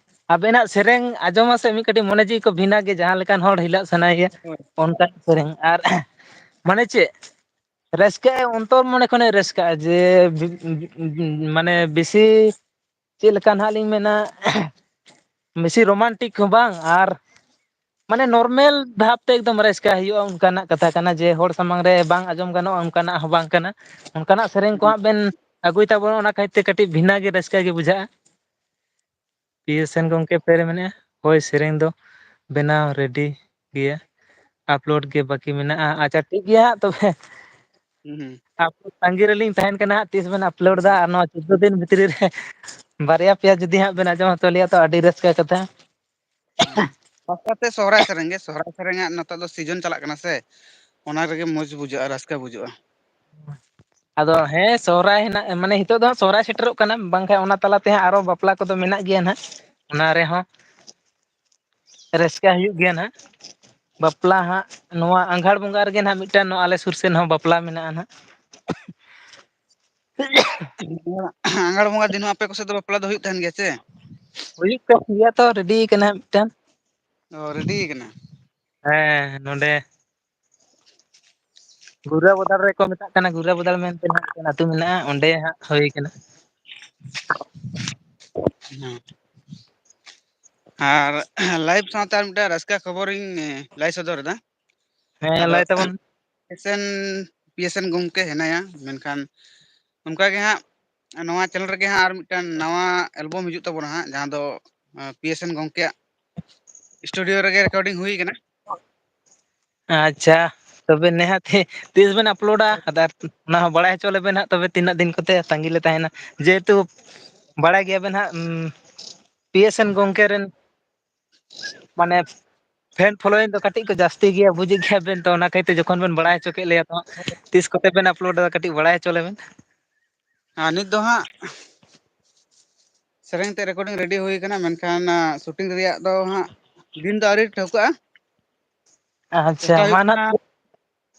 ᱟᱵᱮᱱᱟᱜ ᱥᱮᱨᱮᱧ ᱟᱸᱡᱚᱢ ᱢᱟᱥᱮ ᱢᱤᱫ ᱠᱟᱹᱴᱤᱡ ᱢᱚᱱᱮ ᱡᱤᱣᱤ ᱠᱚ ᱵᱷᱤᱱᱟᱹ ᱜᱮ, ᱡᱟᱦᱟᱸ ᱞᱮᱠᱟᱱ ᱦᱚᱲ ᱦᱤᱞᱟᱹᱜ ᱥᱟᱱᱟᱭᱮᱭᱟ ᱦᱳᱭ᱾ ᱚᱱᱠᱟᱱ ᱥᱮᱨᱮᱧ᱾ ᱟᱨ ᱢᱟᱱᱮ ᱪᱮᱫ, ᱨᱟᱹᱥᱠᱟᱹ ᱚᱱᱛᱚᱨ ᱢᱚᱱᱮ ᱠᱷᱚᱱᱮ ᱨᱟᱹᱥᱠᱟᱹᱜᱼᱟ ᱡᱮ ᱵᱤ-, ᱢᱟᱱᱮ ᱵᱮᱥᱤ ᱪᱮᱫ ᱞᱮᱠᱟ ᱱᱟᱦᱟᱜ ᱞᱤᱧ ᱢᱮᱱᱟ, ᱵᱮᱥᱤ ᱨᱳᱢᱟᱱᱴᱤᱠ ᱦᱚᱸ ᱵᱟᱝ ᱟᱨ ᱢᱟᱱᱮ ᱱᱚᱨᱢᱮᱞ ᱵᱷᱟᱵᱽ ᱛᱮ ᱮᱠᱫᱚᱢ ᱨᱟᱹᱥᱠᱟᱹ ᱦᱩᱭᱩᱜᱼᱟ, ᱚᱱᱠᱟᱱᱟᱜ ᱠᱟᱛᱷᱟ ᱠᱟᱱᱟ ᱡᱮ ᱦᱚᱲ ᱥᱟᱢᱟᱝ ᱨᱮ ᱵᱟᱝ ᱟᱸᱡᱚᱢ ᱜᱟᱱᱚᱜᱼᱟ, ᱚᱱᱠᱟᱱᱟᱜ ᱦᱚᱸ ᱵᱟᱝ ᱠᱟᱱᱟ᱾ ᱚᱱᱠᱟᱱᱟᱜ ᱥᱮᱨᱮᱧ ᱠᱚ ᱦᱟᱸᱜ ᱵᱮᱱ ᱟᱹᱜᱩᱭ ᱛᱟᱵᱚᱱᱟ, ᱚᱱᱟ ᱠᱷᱟᱹᱛᱤᱨ ᱛᱮ ᱠᱟᱹᱴᱤᱡ ᱵᱷᱤᱱᱟᱹ ᱜᱮ ᱨᱟᱹᱥᱠᱟᱹ ᱜᱮ ᱵᱩᱡᱷᱟᱹᱜᱼᱟ᱾ ᱯᱤ ᱮᱥ ᱮᱱ ᱜᱚᱢᱠᱮ ᱯᱮᱨᱮ ᱢᱮᱱᱮᱫᱼᱟ, ᱦᱳᱭ, ᱥᱮᱨᱮᱧ ᱫᱚ ᱵᱮᱱᱟᱣ ᱨᱮᱰᱤ ᱜᱮᱭᱟ, ᱟᱯᱞᱳᱰ ᱜᱮ ᱵᱟᱹᱠᱤ ᱢᱮᱱᱟᱜᱼᱟ᱾ ᱟᱪᱪᱷᱟ, ᱴᱷᱤᱠ ᱜᱮᱭᱟ ᱦᱟᱸᱜ ᱛᱚᱵᱮ᱾ ᱦᱩᱸ, ᱦᱩᱸ᱾ ᱟᱯᱞᱳᱰ ᱛᱟᱺᱜᱤ ᱨᱮᱞᱤᱧ ᱛᱟᱦᱮᱱ ᱠᱟᱱᱟ ᱦᱟᱸᱜ, ᱛᱤᱥ ᱵᱮᱱ ᱟᱯᱞᱳᱰ ᱫᱟ? ᱟᱨ ᱱᱚᱣᱟ ᱪᱳᱫᱽᱫᱳ ᱫᱤᱱ ᱵᱷᱤᱛᱨᱤ ᱨᱮ ᱵᱟᱨᱭᱟ ᱯᱮᱭᱟ ᱡᱩᱫᱤ ᱦᱟᱸᱜ ᱵᱮᱱ ᱟᱸᱡᱚᱢ ᱦᱚᱪᱚ ᱞᱮᱭᱟ, ᱛᱚ ᱟᱹᱰᱤ ᱨᱟᱹᱥᱠᱟᱹ ᱠᱟᱛᱷᱟ᱾ ᱦᱩᱸ᱾ ᱠᱷᱟᱥ ᱠᱟᱛᱮ ᱥᱚᱦᱨᱟᱭ ᱥᱮᱨᱮᱧ ᱜᱮ, ᱥᱚᱦᱨᱟᱭ ᱥᱮᱨᱮᱧᱟᱜ ᱱᱮᱛᱟᱨ ᱫᱚ ᱥᱤᱡᱚᱱ ᱪᱟᱞᱟᱜ ᱠᱟᱱᱟ ᱥᱮ, ᱚᱱᱟ ᱨᱮᱜᱮ ᱢᱚᱡᱽ ᱵᱩᱡᱷᱟᱹᱜᱼᱟ, ᱨᱟᱹᱥᱠᱟᱹ ᱵᱩᱡᱷᱟᱹᱜᱼᱟ᱾ ᱟᱫᱚ ᱦᱮᱸ, ᱥᱚᱦᱨᱟᱭ ᱦᱮᱱᱟᱜ, ᱢᱟᱱᱮ ᱱᱤᱛᱚᱜ ᱫᱚ ᱦᱟᱸᱜ ᱥᱚᱦᱨᱟᱭ ᱥᱮᱴᱮᱨᱚᱜ ᱠᱟᱱᱟ, ᱵᱟᱝᱠᱷᱟᱱ ᱚᱱᱟ ᱛᱟᱞᱟ ᱛᱮ ᱦᱟᱸᱜ ᱟᱨᱚ ᱵᱟᱯᱞᱟ ᱠᱚᱫᱚ ᱢᱮᱱᱟᱜ ᱜᱮᱭᱟ ᱱᱟᱦᱟᱜ, ᱚᱱᱟ ᱨᱮᱦᱚᱸ ᱨᱟᱹᱥᱠᱟᱹ ᱦᱩᱭᱩᱜ ᱜᱮᱭᱟ ᱱᱟᱦᱟᱜ᱾ ᱵᱟᱯᱞᱟ ᱦᱟᱸᱜ ᱱᱚᱣᱟ ᱟᱸᱜᱷᱟᱲ ᱵᱚᱸᱜᱟ ᱨᱮᱜᱮ ᱱᱟᱦᱟᱜ ᱢᱤᱫᱴᱟᱝ ᱱᱚᱣᱟ ᱟᱞᱮ ᱥᱩᱨ ᱥᱮᱱ ᱦᱚᱸ ᱵᱟᱯᱞᱟ ᱢᱮᱱᱟᱜᱼᱟ ᱱᱟᱦᱟᱜ᱾ ᱟᱸᱜᱷᱟᱲ ᱵᱚᱸᱜᱟ ᱫᱤᱱ ᱦᱚᱸ ᱟᱯᱮ ᱠᱚ ᱥᱮᱫ ᱫᱚ ᱵᱟᱯᱞᱟ ᱫᱚ ᱦᱩᱭᱩᱜ ᱛᱟᱦᱮᱱ ᱜᱮᱭᱟ ᱪᱮ? ᱦᱩᱭᱩᱜ ᱠᱟᱱ ᱜᱮᱭᱟ ᱛᱚ, ᱨᱮᱰᱤ ᱠᱟᱱᱟ ᱢᱤᱫᱴᱟᱝ᱾ ᱚ, ᱨᱮᱰᱤ ᱠᱟᱱᱟ᱾ ᱦᱮᱸ, ᱱᱚᱰᱮ ᱜᱩᱨᱟ ᱵᱚᱫᱟᱲ ᱨᱮᱠᱚ ᱢᱮᱛᱟᱜ ᱠᱟᱱᱟ, ᱜᱩᱨᱟ ᱵᱚᱫᱟᱲ ᱢᱮᱱᱛᱮ ᱱᱟᱦᱟᱜ ᱢᱤᱫᱴᱮᱱ ᱟᱹᱛᱩ ᱢᱮᱱᱟᱜᱼᱟ, ᱚᱸᱰᱮ ᱦᱟᱸᱜ ᱦᱩᱭ ᱠᱟᱱᱟ᱾ ᱦᱮᱸ᱾ ᱟᱨ ᱞᱟᱭᱤᱵᱷ ᱥᱟᱶᱛᱮ ᱟᱨ ᱢᱤᱫᱴᱟᱝ ᱨᱟᱹᱥᱠᱟᱹ ᱠᱷᱚᱵᱚᱨᱤᱧ ᱞᱟᱹᱭ ᱥᱚᱫᱚᱨ ᱮᱫᱟ᱾ ᱦᱮᱸ, ᱟᱫᱚ ᱞᱟᱹᱭ ᱛᱟᱵᱚᱱ᱾ P S N, P S N ᱜᱚᱢᱠᱮ ᱦᱮᱱᱟᱭᱟ, ᱢᱮᱱᱠᱷᱟᱱ ᱚᱱᱠᱟ ᱜᱮ ᱦᱟᱸᱜ ᱱᱚᱣᱟ ᱪᱮᱱᱮᱞ ᱨᱮᱜᱮ ᱦᱟᱸᱜ ᱟᱨ ᱢᱤᱫᱴᱟᱝ ᱱᱟᱣᱟ ᱮᱞᱵᱟᱢ ᱦᱤᱡᱩᱜ ᱛᱟᱵᱚᱱᱟ ᱦᱟᱸᱜ, ᱡᱟᱦᱟᱸ ᱫᱚ, ᱟᱸ, ᱯᱤ ᱮᱥ ᱮᱱ ᱜᱚᱢᱠᱮᱭᱟᱜ ᱥᱴᱩᱰᱤᱭᱳ ᱨᱮᱜᱮ ᱨᱮᱠᱚᱨᱰᱤᱝ ᱦᱩᱭ ᱠᱟᱱᱟ᱾ ᱟᱪᱪᱷᱟ, ᱛᱚᱵᱮ ᱱᱤᱦᱟᱹᱛ ᱛᱤᱥ ᱵᱮᱱ ᱟᱯᱞᱳᱰᱟ? ᱟᱫᱚ ᱚᱱᱟ ᱦᱚᱸ ᱵᱟᱲᱟᱭ ᱦᱚᱪᱚ ᱞᱮᱵᱮᱱ ᱦᱟᱸᱜ, ᱛᱚᱵᱮ ᱛᱤᱱᱟᱹᱜ ᱫᱤᱱ ᱠᱚᱛᱮ ᱛᱟᱺᱜᱤ ᱞᱮ ᱛᱟᱦᱮᱱᱟ, ᱡᱮᱦᱮᱛᱩ ᱵᱟᱲᱟᱭ ᱜᱮᱭᱟᱵᱮᱱ ᱦᱟᱸᱜ, ᱩᱸ, ᱯᱤ ᱮᱥ ᱮᱱ ᱜᱚᱢᱠᱮ ᱨᱮᱱ ᱢᱟᱱᱮ ᱯᱷᱮᱱ ᱯᱷᱚᱞᱳᱭᱤᱝ ᱫᱚ ᱠᱟᱹᱴᱤᱡ ᱠᱚ ᱡᱟᱹᱥᱛᱤ ᱜᱮᱭᱟ, ᱵᱩᱡᱮᱫ ᱜᱮᱭᱟ ᱵᱮᱱ᱾ ᱛᱚ ᱚᱱᱟ ᱠᱷᱟᱹᱛᱤᱨ ᱛᱮ ᱡᱚᱠᱷᱚᱱ ᱵᱮᱱ ᱵᱟᱲᱟᱭ ᱦᱚᱪᱚ ᱠᱮᱫ ᱞᱮᱭᱟ, ᱛᱚ ᱛᱤᱥ ᱠᱚᱛᱮ ᱵᱮᱱ ᱟᱯᱞᱳᱰ ᱮᱫᱟ, ᱠᱟᱹᱴᱤᱡ ᱵᱟᱲᱟᱭ ᱦᱚᱪᱚ ᱞᱮᱵᱮᱱ᱾ ᱟᱨ ᱱᱤᱛ ᱫᱚ ᱦᱟᱸᱜ ᱥᱮᱨᱮᱧ ᱛᱮ ᱨᱮᱠᱚᱨᱰᱤᱝ ᱨᱮᱰᱤ ᱦᱩᱭ ᱠᱟᱱᱟ, ᱢᱮᱱᱠᱷᱟᱱ, ᱟᱸ, ᱥᱩᱴᱤᱝ ᱨᱮᱭᱟᱜ ᱫᱚ ᱦᱟᱸᱜ ᱫᱤᱱ ᱫᱚ ᱟᱹᱣᱨᱤ ᱴᱷᱟᱹᱣᱠᱟᱹᱜᱼᱟ᱾ ᱟᱪᱪᱷᱟ, ᱪᱮᱥᱴᱟ ᱢᱟ ᱦᱩᱭᱩᱜ ᱱᱟᱜ᱾ ᱠᱟᱱᱟ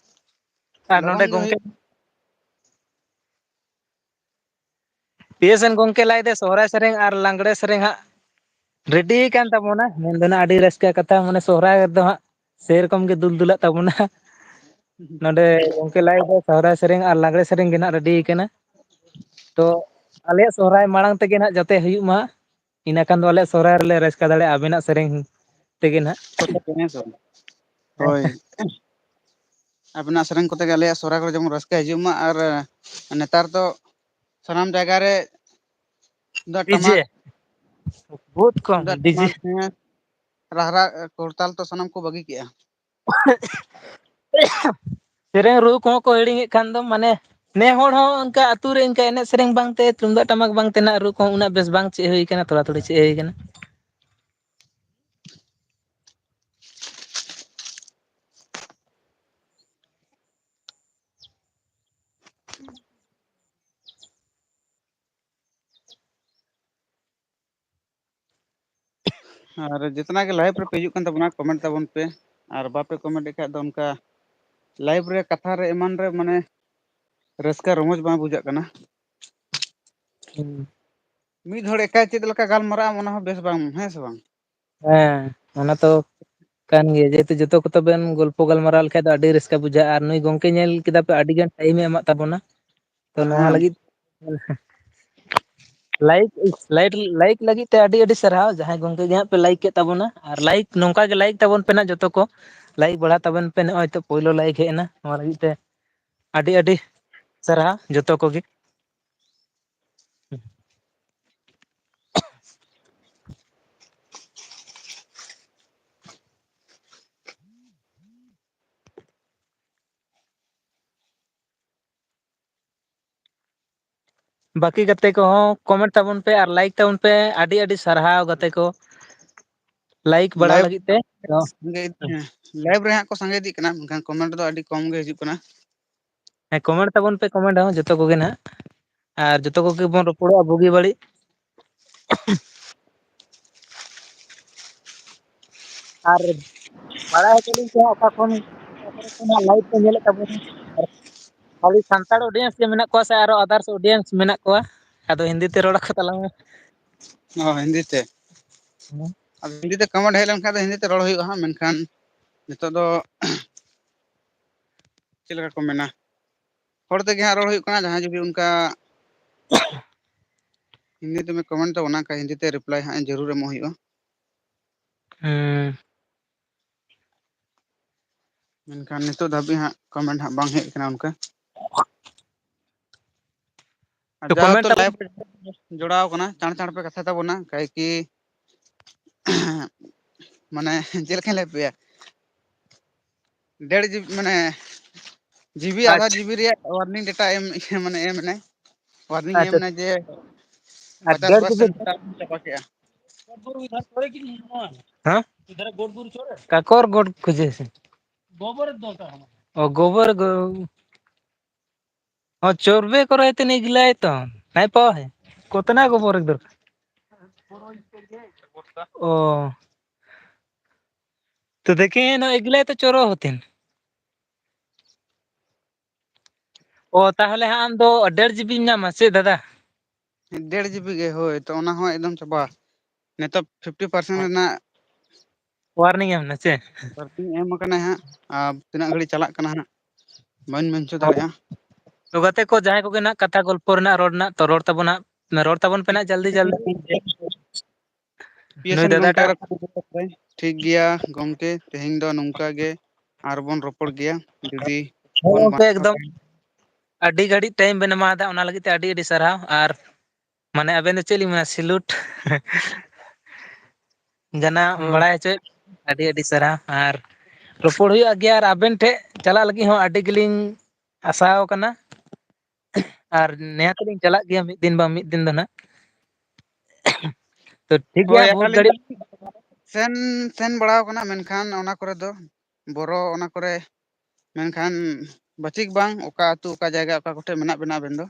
ᱟᱨ ᱱᱚᱰᱮ ᱞᱚᱜᱚᱱ ᱜᱮ ᱜᱚᱝᱠᱮ, ᱦᱩᱭᱩᱜ᱾ ᱯᱤ ᱮᱥ ᱮᱱ ᱜᱚᱝᱠᱮ ᱞᱟᱹᱭ ᱫᱟᱭ ᱥᱚᱦᱨᱟᱭ ᱥᱮᱨᱮᱧ ᱟᱨ ᱞᱟᱜᱽᱲᱮ ᱥᱮᱨᱮᱧ ᱦᱟᱸᱜ ᱨᱮᱰᱤ ᱠᱟᱱ ᱛᱟᱵᱚᱱᱟ, ᱢᱮᱱᱫᱚ ᱱᱟᱜ ᱟᱹᱰᱤ ᱨᱟᱹᱥᱠᱟᱹ ᱠᱟᱛᱷᱟ, ᱢᱟᱱᱮ ᱥᱚᱦᱨᱟᱭ ᱨᱮᱫᱚ ᱦᱟᱸᱜ ᱥᱮᱨᱚᱠᱚᱢ ᱜᱮ ᱫᱩᱞ ᱫᱩᱞᱟᱜ ᱛᱟᱵᱚᱱᱟ᱾ ᱱᱚᱰᱮ ᱜᱚᱝᱠᱮ ᱞᱟᱹᱭ ᱫᱟᱭ ᱥᱚᱦᱨᱟᱭ ᱥᱮᱨᱮᱧ ᱟᱨ ᱞᱟᱜᱽᱲᱮ ᱥᱮᱨᱮᱧ ᱜᱮ ᱱᱟᱜ ᱨᱮᱰᱤ ᱠᱟᱱᱟ᱾ ᱛᱚ ᱟᱞᱮᱭᱟᱜ ᱥᱚᱦᱨᱟᱭ ᱢᱟᱲᱟᱝ ᱛᱮᱜᱮ ᱱᱟᱜ ᱡᱟᱛᱮ ᱦᱩᱭᱩᱜ ᱢᱟ, ᱤᱱᱟᱹ ᱠᱷᱟᱱ ᱫᱚ ᱟᱞᱮᱭᱟᱜ ᱥᱚᱦᱨᱟᱭ ᱨᱮᱞᱮ ᱨᱟᱹᱥᱠᱟᱹ ᱫᱟᱲᱮᱭᱟᱜᱼᱟ ᱟᱵᱮᱱᱟᱜ ᱥᱮᱨᱮᱧ ᱛᱮᱜᱮ ᱱᱟᱦᱟᱜ᱾ ᱦᱮᱸ ᱥᱮ ᱵᱟᱝ? ᱦᱳᱭ᱾ ᱟᱵᱤᱱᱟᱜ ᱥᱮᱨᱮᱧ ᱠᱚᱛᱮ ᱜᱮ ᱟᱞᱮᱭᱟᱜ ᱥᱚᱦᱨᱟᱭ ᱠᱚᱨᱮ ᱡᱮᱢᱚᱱ ᱨᱟᱹᱥᱠᱟᱹ ᱦᱤᱡᱩᱜ ᱢᱟ, ᱟᱨ ᱱᱮᱛᱟᱨ ᱫᱚ ᱥᱟᱱᱟᱢ ᱡᱟᱭᱜᱟ ᱨᱮ ᱛᱩᱢᱫᱟᱜ ᱰᱤᱡᱮ᱾ ᱴᱟᱢᱟᱠ, ᱵᱚᱦᱩᱛ ᱠᱚᱢ ᱛᱩᱢᱫᱟᱜ ᱰᱤᱡᱮ᱾ ᱴᱟᱢᱟᱠ, ᱦᱮᱸ, ᱨᱟᱦᱨᱟ, ᱠᱚᱨᱛᱟᱞ ᱛᱚ ᱥᱟᱱᱟᱢ ᱠᱚ ᱵᱟᱹᱜᱤ ᱠᱮᱜᱼᱟ᱾ ᱥᱮᱨᱮᱧ ᱨᱩ ᱠᱚᱦᱚᱸ ᱠᱚ ᱦᱤᱲᱤᱧᱮᱫ ᱠᱷᱟᱱ ᱫᱚ, ᱢᱟᱱᱮ, ᱱᱮ ᱦᱚᱲ ᱦᱚᱸ ᱚᱱᱠᱟ ᱟᱹᱛᱩ ᱨᱮ ᱚᱱᱠᱟ ᱮᱱᱮᱡ ᱥᱮᱨᱮᱧ ᱵᱟᱝᱛᱮ, ᱛᱩᱢᱫᱟᱜ ᱴᱟᱢᱟᱠ ᱵᱟᱝᱛᱮ ᱱᱟᱜ ᱨᱩ ᱠᱚᱦᱚᱸ ᱩᱱᱟᱹᱜ ᱵᱮᱥ ᱵᱟᱝ ᱪᱮᱫ ᱦᱩᱭ ᱠᱟᱱᱟ, ᱛᱷᱚᱲᱟ ᱛᱷᱩᱲᱤ ᱪᱮᱫ ᱦᱩᱭ ᱠᱟᱱᱟ᱾ ᱟᱨ ᱡᱚᱛᱚᱱᱟᱜ ᱜᱮ live ᱨᱮᱯᱮ ᱦᱤᱡᱩᱜ ᱠᱟᱱ ᱛᱟᱵᱚᱱᱟ, comment ᱛᱟᱵᱚᱱ ᱯᱮ᱾ ᱟᱨ ᱵᱟᱯᱮ comment ᱮᱫ ᱠᱷᱟᱡ ᱫᱚ ᱚᱱᱠᱟ live ᱨᱮ ᱠᱟᱛᱷᱟ ᱨᱮ ᱮᱢᱟᱱ ᱨᱮ ᱢᱟᱱᱮ ᱨᱟᱹᱥᱠᱟᱹ ᱨᱚᱢᱚᱡᱽ ᱵᱟᱝ ᱵᱩᱡᱷᱟᱹᱜ ᱠᱟᱱᱟ᱾ ᱦᱩᱸ᱾ ᱢᱤᱫ ᱦᱚᱲ ᱮᱠᱟᱭ ᱪᱮᱫ ᱞᱮᱠᱟ ᱜᱟᱞᱢᱟᱨᱟᱜᱼᱟ, ᱚᱱᱟ ᱦᱚᱸ ᱵᱮᱥ ᱵᱟᱝ, ᱦᱮᱸ ᱥᱮ ᱵᱟᱝ? ᱦᱮᱸ, ᱚᱱᱟ ᱛᱚ ᱠᱟᱱ ᱜᱮᱭᱟ, ᱡᱮᱦᱮᱛᱩ ᱡᱚᱛᱚ ᱠᱚᱛᱮ ᱵᱮᱱ ᱜᱚᱞᱯᱚ ᱜᱟᱞᱢᱟᱨᱟᱣ ᱞᱮᱠᱷᱟᱡ ᱫᱚ ᱟᱹᱰᱤ ᱨᱟᱹᱥᱠᱟᱹ ᱵᱩᱡᱷᱟᱹᱜᱼᱟ᱾ ᱟᱨ ᱱᱩᱭ ᱜᱚᱢᱠᱮ ᱧᱮᱞ ᱠᱮᱫᱟ ᱯᱮ, ᱟᱹᱰᱤ ᱜᱟᱱ time ᱮ ᱮᱢᱟᱜ ᱛᱟᱵᱚᱱᱟ, ᱛᱚ ᱱᱚᱣᱟ ᱦᱮᱸ᱾ ᱞᱟᱹᱜᱤᱫ like, like, like ᱞᱟᱹᱜᱤᱫ ᱛᱮ ᱟᱹᱰᱤ ᱟᱹᱰᱤ ᱥᱟᱨᱦᱟᱣ, ᱡᱟᱦᱟᱸᱭ ᱜᱚᱢᱠᱮ ᱜᱮ ᱦᱟᱸᱜ ᱯᱮ like ᱠᱮᱫ ᱛᱟᱵᱚᱱᱟ᱾ ᱟᱨ like ᱱᱚᱝᱠᱟ ᱜᱮ like ᱛᱟᱵᱚᱱ ᱯᱮ ᱱᱟᱜ ᱡᱚᱛᱚ ᱠᱚ, like ᱵᱟᱲᱟ ᱛᱟᱵᱚᱱ ᱯᱮ᱾ ᱱᱚᱜᱼᱚᱭ ᱛᱚ ᱯᱳᱭᱞᱳ like ᱦᱮᱡ ᱮᱱᱟ, ᱱᱚᱣᱟ ᱞᱟᱹᱜᱤᱫ ᱛᱮ ᱟᱹᱰᱤ ᱟᱹᱰᱤ ᱥᱟᱨᱦᱟᱣ ᱡᱚᱛᱚ ᱠᱚᱜᱮ᱾ ᱵᱟᱹᱠᱤ ᱜᱟᱛᱮ ᱠᱚᱦᱚᱸ comment ᱛᱟᱵᱚᱱ ᱯᱮ ᱟᱨ like ᱛᱟᱵᱚᱱ ᱯᱮ᱾ ᱟᱹᱰᱤ ᱟᱹᱰᱤ ᱥᱟᱨᱦᱟᱣ ᱜᱟᱛᱮ ᱠᱚ like ᱵᱟᱲᱟ live ᱞᱟᱹᱜᱤᱫ ᱛᱮ᱾ ᱥᱟᱸᱜᱮ ᱤᱫᱤᱜ ᱠᱟᱱᱟ᱾ Live ᱨᱮ ᱦᱟᱸᱜ ᱠᱚ ᱥᱟᱸᱜᱮ ᱤᱫᱤᱜ ᱠᱟᱱᱟ, ᱢᱮᱱᱠᱷᱟᱱ comment ᱫᱚ ᱟᱹᱰᱤ ᱠᱚᱢ ᱜᱮ ᱦᱤᱡᱩᱜ ᱠᱟᱱᱟ᱾ ᱦᱮᱸ, comment ᱛᱟᱵᱚᱱ ᱯᱮ, comment ᱦᱚᱸ ᱡᱚᱛᱚ ᱠᱚᱜᱮ ᱱᱟᱦᱟᱜ᱾ ᱟᱨ ᱡᱚᱛᱚ ᱠᱚᱜᱮ ᱵᱚᱱ ᱨᱚᱯᱚᱲᱚᱜᱼᱟ ᱵᱩᱜᱤ ᱵᱟᱹᱲᱤᱡ᱾ ᱟᱨ ᱵᱟᱲᱟᱭ ᱦᱚᱪᱚ ᱞᱤᱧ ᱯᱮ ᱦᱟᱸᱜ ᱚᱠᱟ ᱠᱷᱚᱱ, ᱚᱠᱟ ᱠᱚᱨᱮ ᱠᱷᱚᱱ ᱦᱟᱸᱜ live ᱯᱮ ᱧᱮᱞᱮᱫ ᱛᱟᱵᱚᱱᱟ᱾ ᱟᱨ ᱠᱷᱟᱹᱞᱤ ᱥᱟᱱᱛᱟᱲ audience ᱜᱮ ᱢᱮᱱᱟᱜ ᱠᱚᱣᱟ ᱥᱮ ᱟᱨᱚ others audience ᱢᱮᱱᱟᱜ ᱠᱚᱣᱟ? ᱟᱫᱚ ᱦᱤᱱᱫᱤ ᱛᱮ ᱨᱚᱲ ᱟᱠᱚ ᱛᱟᱞᱟᱝ ᱢᱮ᱾ ᱚ, ᱦᱤᱱᱫᱤ ᱛᱮ᱾ ᱦᱮᱸ᱾ ᱟᱫᱚ ᱦᱤᱱᱫᱤ ᱛᱮ comment ᱦᱮᱡ ᱞᱮᱱᱠᱷᱟᱱ ᱫᱚ ᱦᱤᱱᱫᱤ ᱛᱮ ᱨᱚᱲ ᱦᱩᱭᱩᱜᱼᱟ ᱦᱟᱸᱜ, ᱢᱮᱱᱠᱷᱟᱱ ᱱᱤᱛᱚᱜ ᱫᱚ ᱪᱮᱫ ᱞᱮᱠᱟ ᱠᱚ ᱢᱮᱱᱟ, ᱦᱚᱲ ᱛᱮᱜᱮ ᱦᱟᱸᱜ ᱨᱚᱲ ᱦᱩᱭᱩᱜ ᱠᱟᱱᱟ᱾ ᱡᱟᱦᱟᱸᱭ ᱡᱩᱫᱤ ᱚᱱᱠᱟ ᱦᱤᱱᱫᱤ ᱛᱮᱢ comment ᱛᱟᱵᱚᱱᱟ, ᱚᱱᱠᱟ ᱦᱤᱱᱫᱤ ᱛᱮ reply ᱦᱟᱸᱜ ᱡᱟᱹᱨᱩᱲ ᱮᱢᱚᱜ ᱦᱩᱭᱩᱜᱼᱟ᱾ ᱦᱩᱸ᱾ ᱢᱮᱱᱠᱷᱟᱱ ᱱᱤᱛᱚᱜ ᱫᱷᱟᱹᱵᱤᱡ ᱦᱟᱸᱜ comment ᱦᱟᱸᱜ ᱵᱟᱝ ᱦᱮᱡ ᱟᱠᱟᱱᱟ ᱚᱱᱠᱟ᱾ ᱟᱨ ᱛᱚ, ᱡᱟᱦᱟᱸ comment ᱛᱚ ᱛᱟᱵᱚᱱ᱾ Live ᱨᱮ ᱡᱚᱲᱟᱣ ᱠᱟᱱᱟ, ᱪᱟᱬ ᱪᱟᱬ ᱯᱮ ᱠᱟᱛᱷᱟᱭ ᱛᱟᱵᱚᱱᱟ, ᱠᱟᱭ ᱠᱤ ᱢᱟᱱᱮ ᱪᱮᱫ ᱞᱮᱠᱟᱧ ᱞᱟᱹᱭ ᱟᱯᱮᱭᱟ, ᱰᱮᱲ ᱡᱤᱵᱤ ᱢᱟᱱᱮ ᱡᱤᱵᱤ ᱟᱫᱷᱟ ᱟᱪᱪᱷᱟ᱾ ᱡᱤᱵᱤ ᱨᱮᱭᱟᱜ warning data ᱮᱢ ᱢᱟᱱᱮ ᱮᱢ ᱮᱱᱟᱭ, warning ᱮᱢ ᱟᱪᱪᱷᱟ᱾ ᱮᱱᱟᱭ ᱡᱮ ᱟᱨ ᱯᱚᱪᱟᱥ ᱰᱮᱲ ᱡᱤᱵᱤ percent data ᱪᱟᱵᱟ ᱠᱮᱜᱼᱟ᱾ ᱦᱮᱸ? ᱠᱟᱠᱚᱨ ᱜᱚᱰ ᱠᱷᱚᱡᱮ ᱥᱮ? ᱚ, ᱜᱚᱵᱚᱨ ᱜᱚ-, ᱚ, ᱪᱚᱨᱵᱮ ᱠᱚᱨᱮ ᱛᱮ ᱱᱤᱜᱞᱟᱭ ᱛᱚ, ᱱᱟᱭ ᱯᱟᱣᱟ ᱦᱮ? ᱠᱚᱛᱱᱟ ᱜᱚᱵᱚᱨ ᱮᱠᱫᱚᱨ? ᱚ᱾ ᱛᱚ ᱫᱮᱠᱷᱮ ᱱᱚ ᱮᱜᱞᱟᱭ ᱛᱚ ᱪᱚᱨᱚ ᱦᱚᱛᱤᱱ᱾ ᱚ, ᱛᱟᱦᱚᱞᱮ ᱦᱟᱸᱜ ᱟᱢ ᱫᱚ ᱰᱮᱲ ᱡᱤᱵᱤᱢ ᱧᱟᱢᱟ ᱥᱮ ᱫᱟᱫᱟ? ᱰᱮᱲ ᱡᱤᱵᱤ ᱜᱮ, ᱦᱳᱭ, ᱛᱚ ᱚᱱᱟ ᱦᱚᱸ ᱮᱠᱫᱚᱢ ᱪᱟᱵᱟ᱾ ᱱᱤᱛᱚᱜ fifty percent ᱨᱮᱱᱟᱜ warning ᱮᱢ ᱱᱟ ᱪᱮ? Warning ᱮᱢ ᱟᱠᱟᱱᱟᱭ ᱦᱟᱸᱜ, ᱟᱨ ᱛᱤᱱᱟᱹᱜ ᱜᱷᱟᱹᱲᱤᱡ ᱪᱟᱞᱟᱜ ᱠᱟᱱᱟ ᱦᱟᱸᱜ ᱵᱟᱹᱧ ᱢᱮᱱ ᱦᱚᱪᱚ ᱦᱳᱭ᱾ ᱫᱟᱲᱮᱭᱟᱜᱼᱟ᱾ ᱛᱚ ᱜᱟᱛᱮ ᱠᱚ, ᱡᱟᱦᱟᱸᱭ ᱠᱚᱜᱮ ᱱᱟᱜ ᱠᱟᱛᱷᱟ ᱜᱚᱞᱯᱚ ᱨᱮᱱᱟᱜ, ᱨᱚᱲ ᱨᱮᱱᱟᱜ, ᱛᱚ ᱨᱚᱲ ᱛᱟᱵᱚᱱ ᱦᱟᱸᱜ, ᱨᱚᱲ ᱛᱟᱵᱚᱱ ᱯᱮ ᱱᱟᱜ ᱡᱟᱞᱫᱤ ᱡᱟᱞᱫᱤ᱾ ᱱᱩᱭ PSN ᱫᱟᱫᱟ ᱜᱚᱝᱠᱮ ᱴᱟᱜ ᱟᱨ ᱴᱷᱤᱠ ᱜᱮᱭᱟ ᱜᱚᱝᱠᱮ, ᱛᱮᱦᱮᱧ ᱫᱚ ᱱᱚᱝᱠᱟ ᱜᱮ, ᱟᱨᱵᱚᱱ ᱨᱚᱯᱚᱲ ᱜᱮᱭᱟ ᱡᱩᱫᱤ ᱦᱮᱸ ᱵᱚᱱ ᱜᱚᱝᱠᱮ, ᱵᱟᱝ ᱮᱠᱫᱚᱢ᱾ ᱟᱹᱰᱤ ᱜᱷᱟᱹᱲᱤᱡ time ᱵᱮᱱ ᱮᱢᱟᱣᱟᱫᱟ, ᱚᱱᱟ ᱞᱟᱹᱜᱤᱫ ᱛᱮ ᱟᱹᱰᱤ ᱟᱹᱰᱤ ᱥᱟᱨᱦᱟᱣ᱾ ᱟᱨ ᱢᱟᱱᱮ ᱟᱵᱮᱱ ᱫᱚ ᱪᱮᱫ ᱞᱤᱧ ᱢᱮᱱᱟ, salute᱾ ᱡᱟᱱᱟ ᱦᱳᱭ᱾ ᱵᱟᱲᱟᱭ ᱦᱚᱪᱚᱭᱮᱫ, ᱟᱹᱰᱤ ᱟᱹᱰᱤ ᱥᱟᱨᱦᱟᱣ᱾ ᱟᱨ ᱨᱚᱯᱚᱲ ᱦᱩᱭᱩᱜᱼᱟ ᱜᱮᱭᱟ, ᱟᱨ ᱟᱵᱮᱱ ᱴᱷᱮᱱ ᱪᱟᱞᱟᱜ ᱞᱟᱹᱜᱤᱫ ᱦᱚᱸ ᱟᱹᱰᱤ ᱜᱮᱞᱤᱧ ᱟᱥᱟᱣ ᱠᱟᱱᱟ᱾ ᱟᱨ ᱱᱮᱦᱟᱛ ᱞᱤᱧ ᱪᱟᱞᱟᱜ ᱜᱮᱭᱟ ᱢᱤᱫ ᱫᱤᱱ ᱵᱟᱝ ᱢᱤᱫ ᱫᱤᱱ ᱫᱚ ᱱᱟᱜ᱾ ᱛᱚ ᱴᱷᱤᱠ ᱦᱳᱭ, ᱜᱮᱭᱟ, ᱵᱚᱦᱩᱛ ᱟᱹᱞᱤᱧ ᱜᱷᱟᱹᱲᱤᱡ ᱥᱮᱱ, ᱥᱮᱱ ᱵᱟᱲᱟᱣ ᱠᱟᱱᱟ, ᱢᱮᱱᱠᱷᱟᱱ ᱚᱱᱟ ᱠᱚᱨᱮ ᱫᱚ ᱵᱚᱨᱚ, ᱚᱱᱟ ᱠᱚᱨᱮ, ᱢᱮᱱᱠᱷᱟᱱ ᱵᱟᱹᱪᱤᱠ ᱵᱟᱝ, ᱚᱠᱟ ᱟᱹᱛᱩ, ᱚᱠᱟ ᱡᱟᱭᱜᱟ, ᱚᱠᱟ ᱠᱚᱴᱷᱮᱱ ᱢᱮᱱᱟᱜ ᱵᱮᱱᱟ ᱟᱵᱮᱱ ᱫᱚ?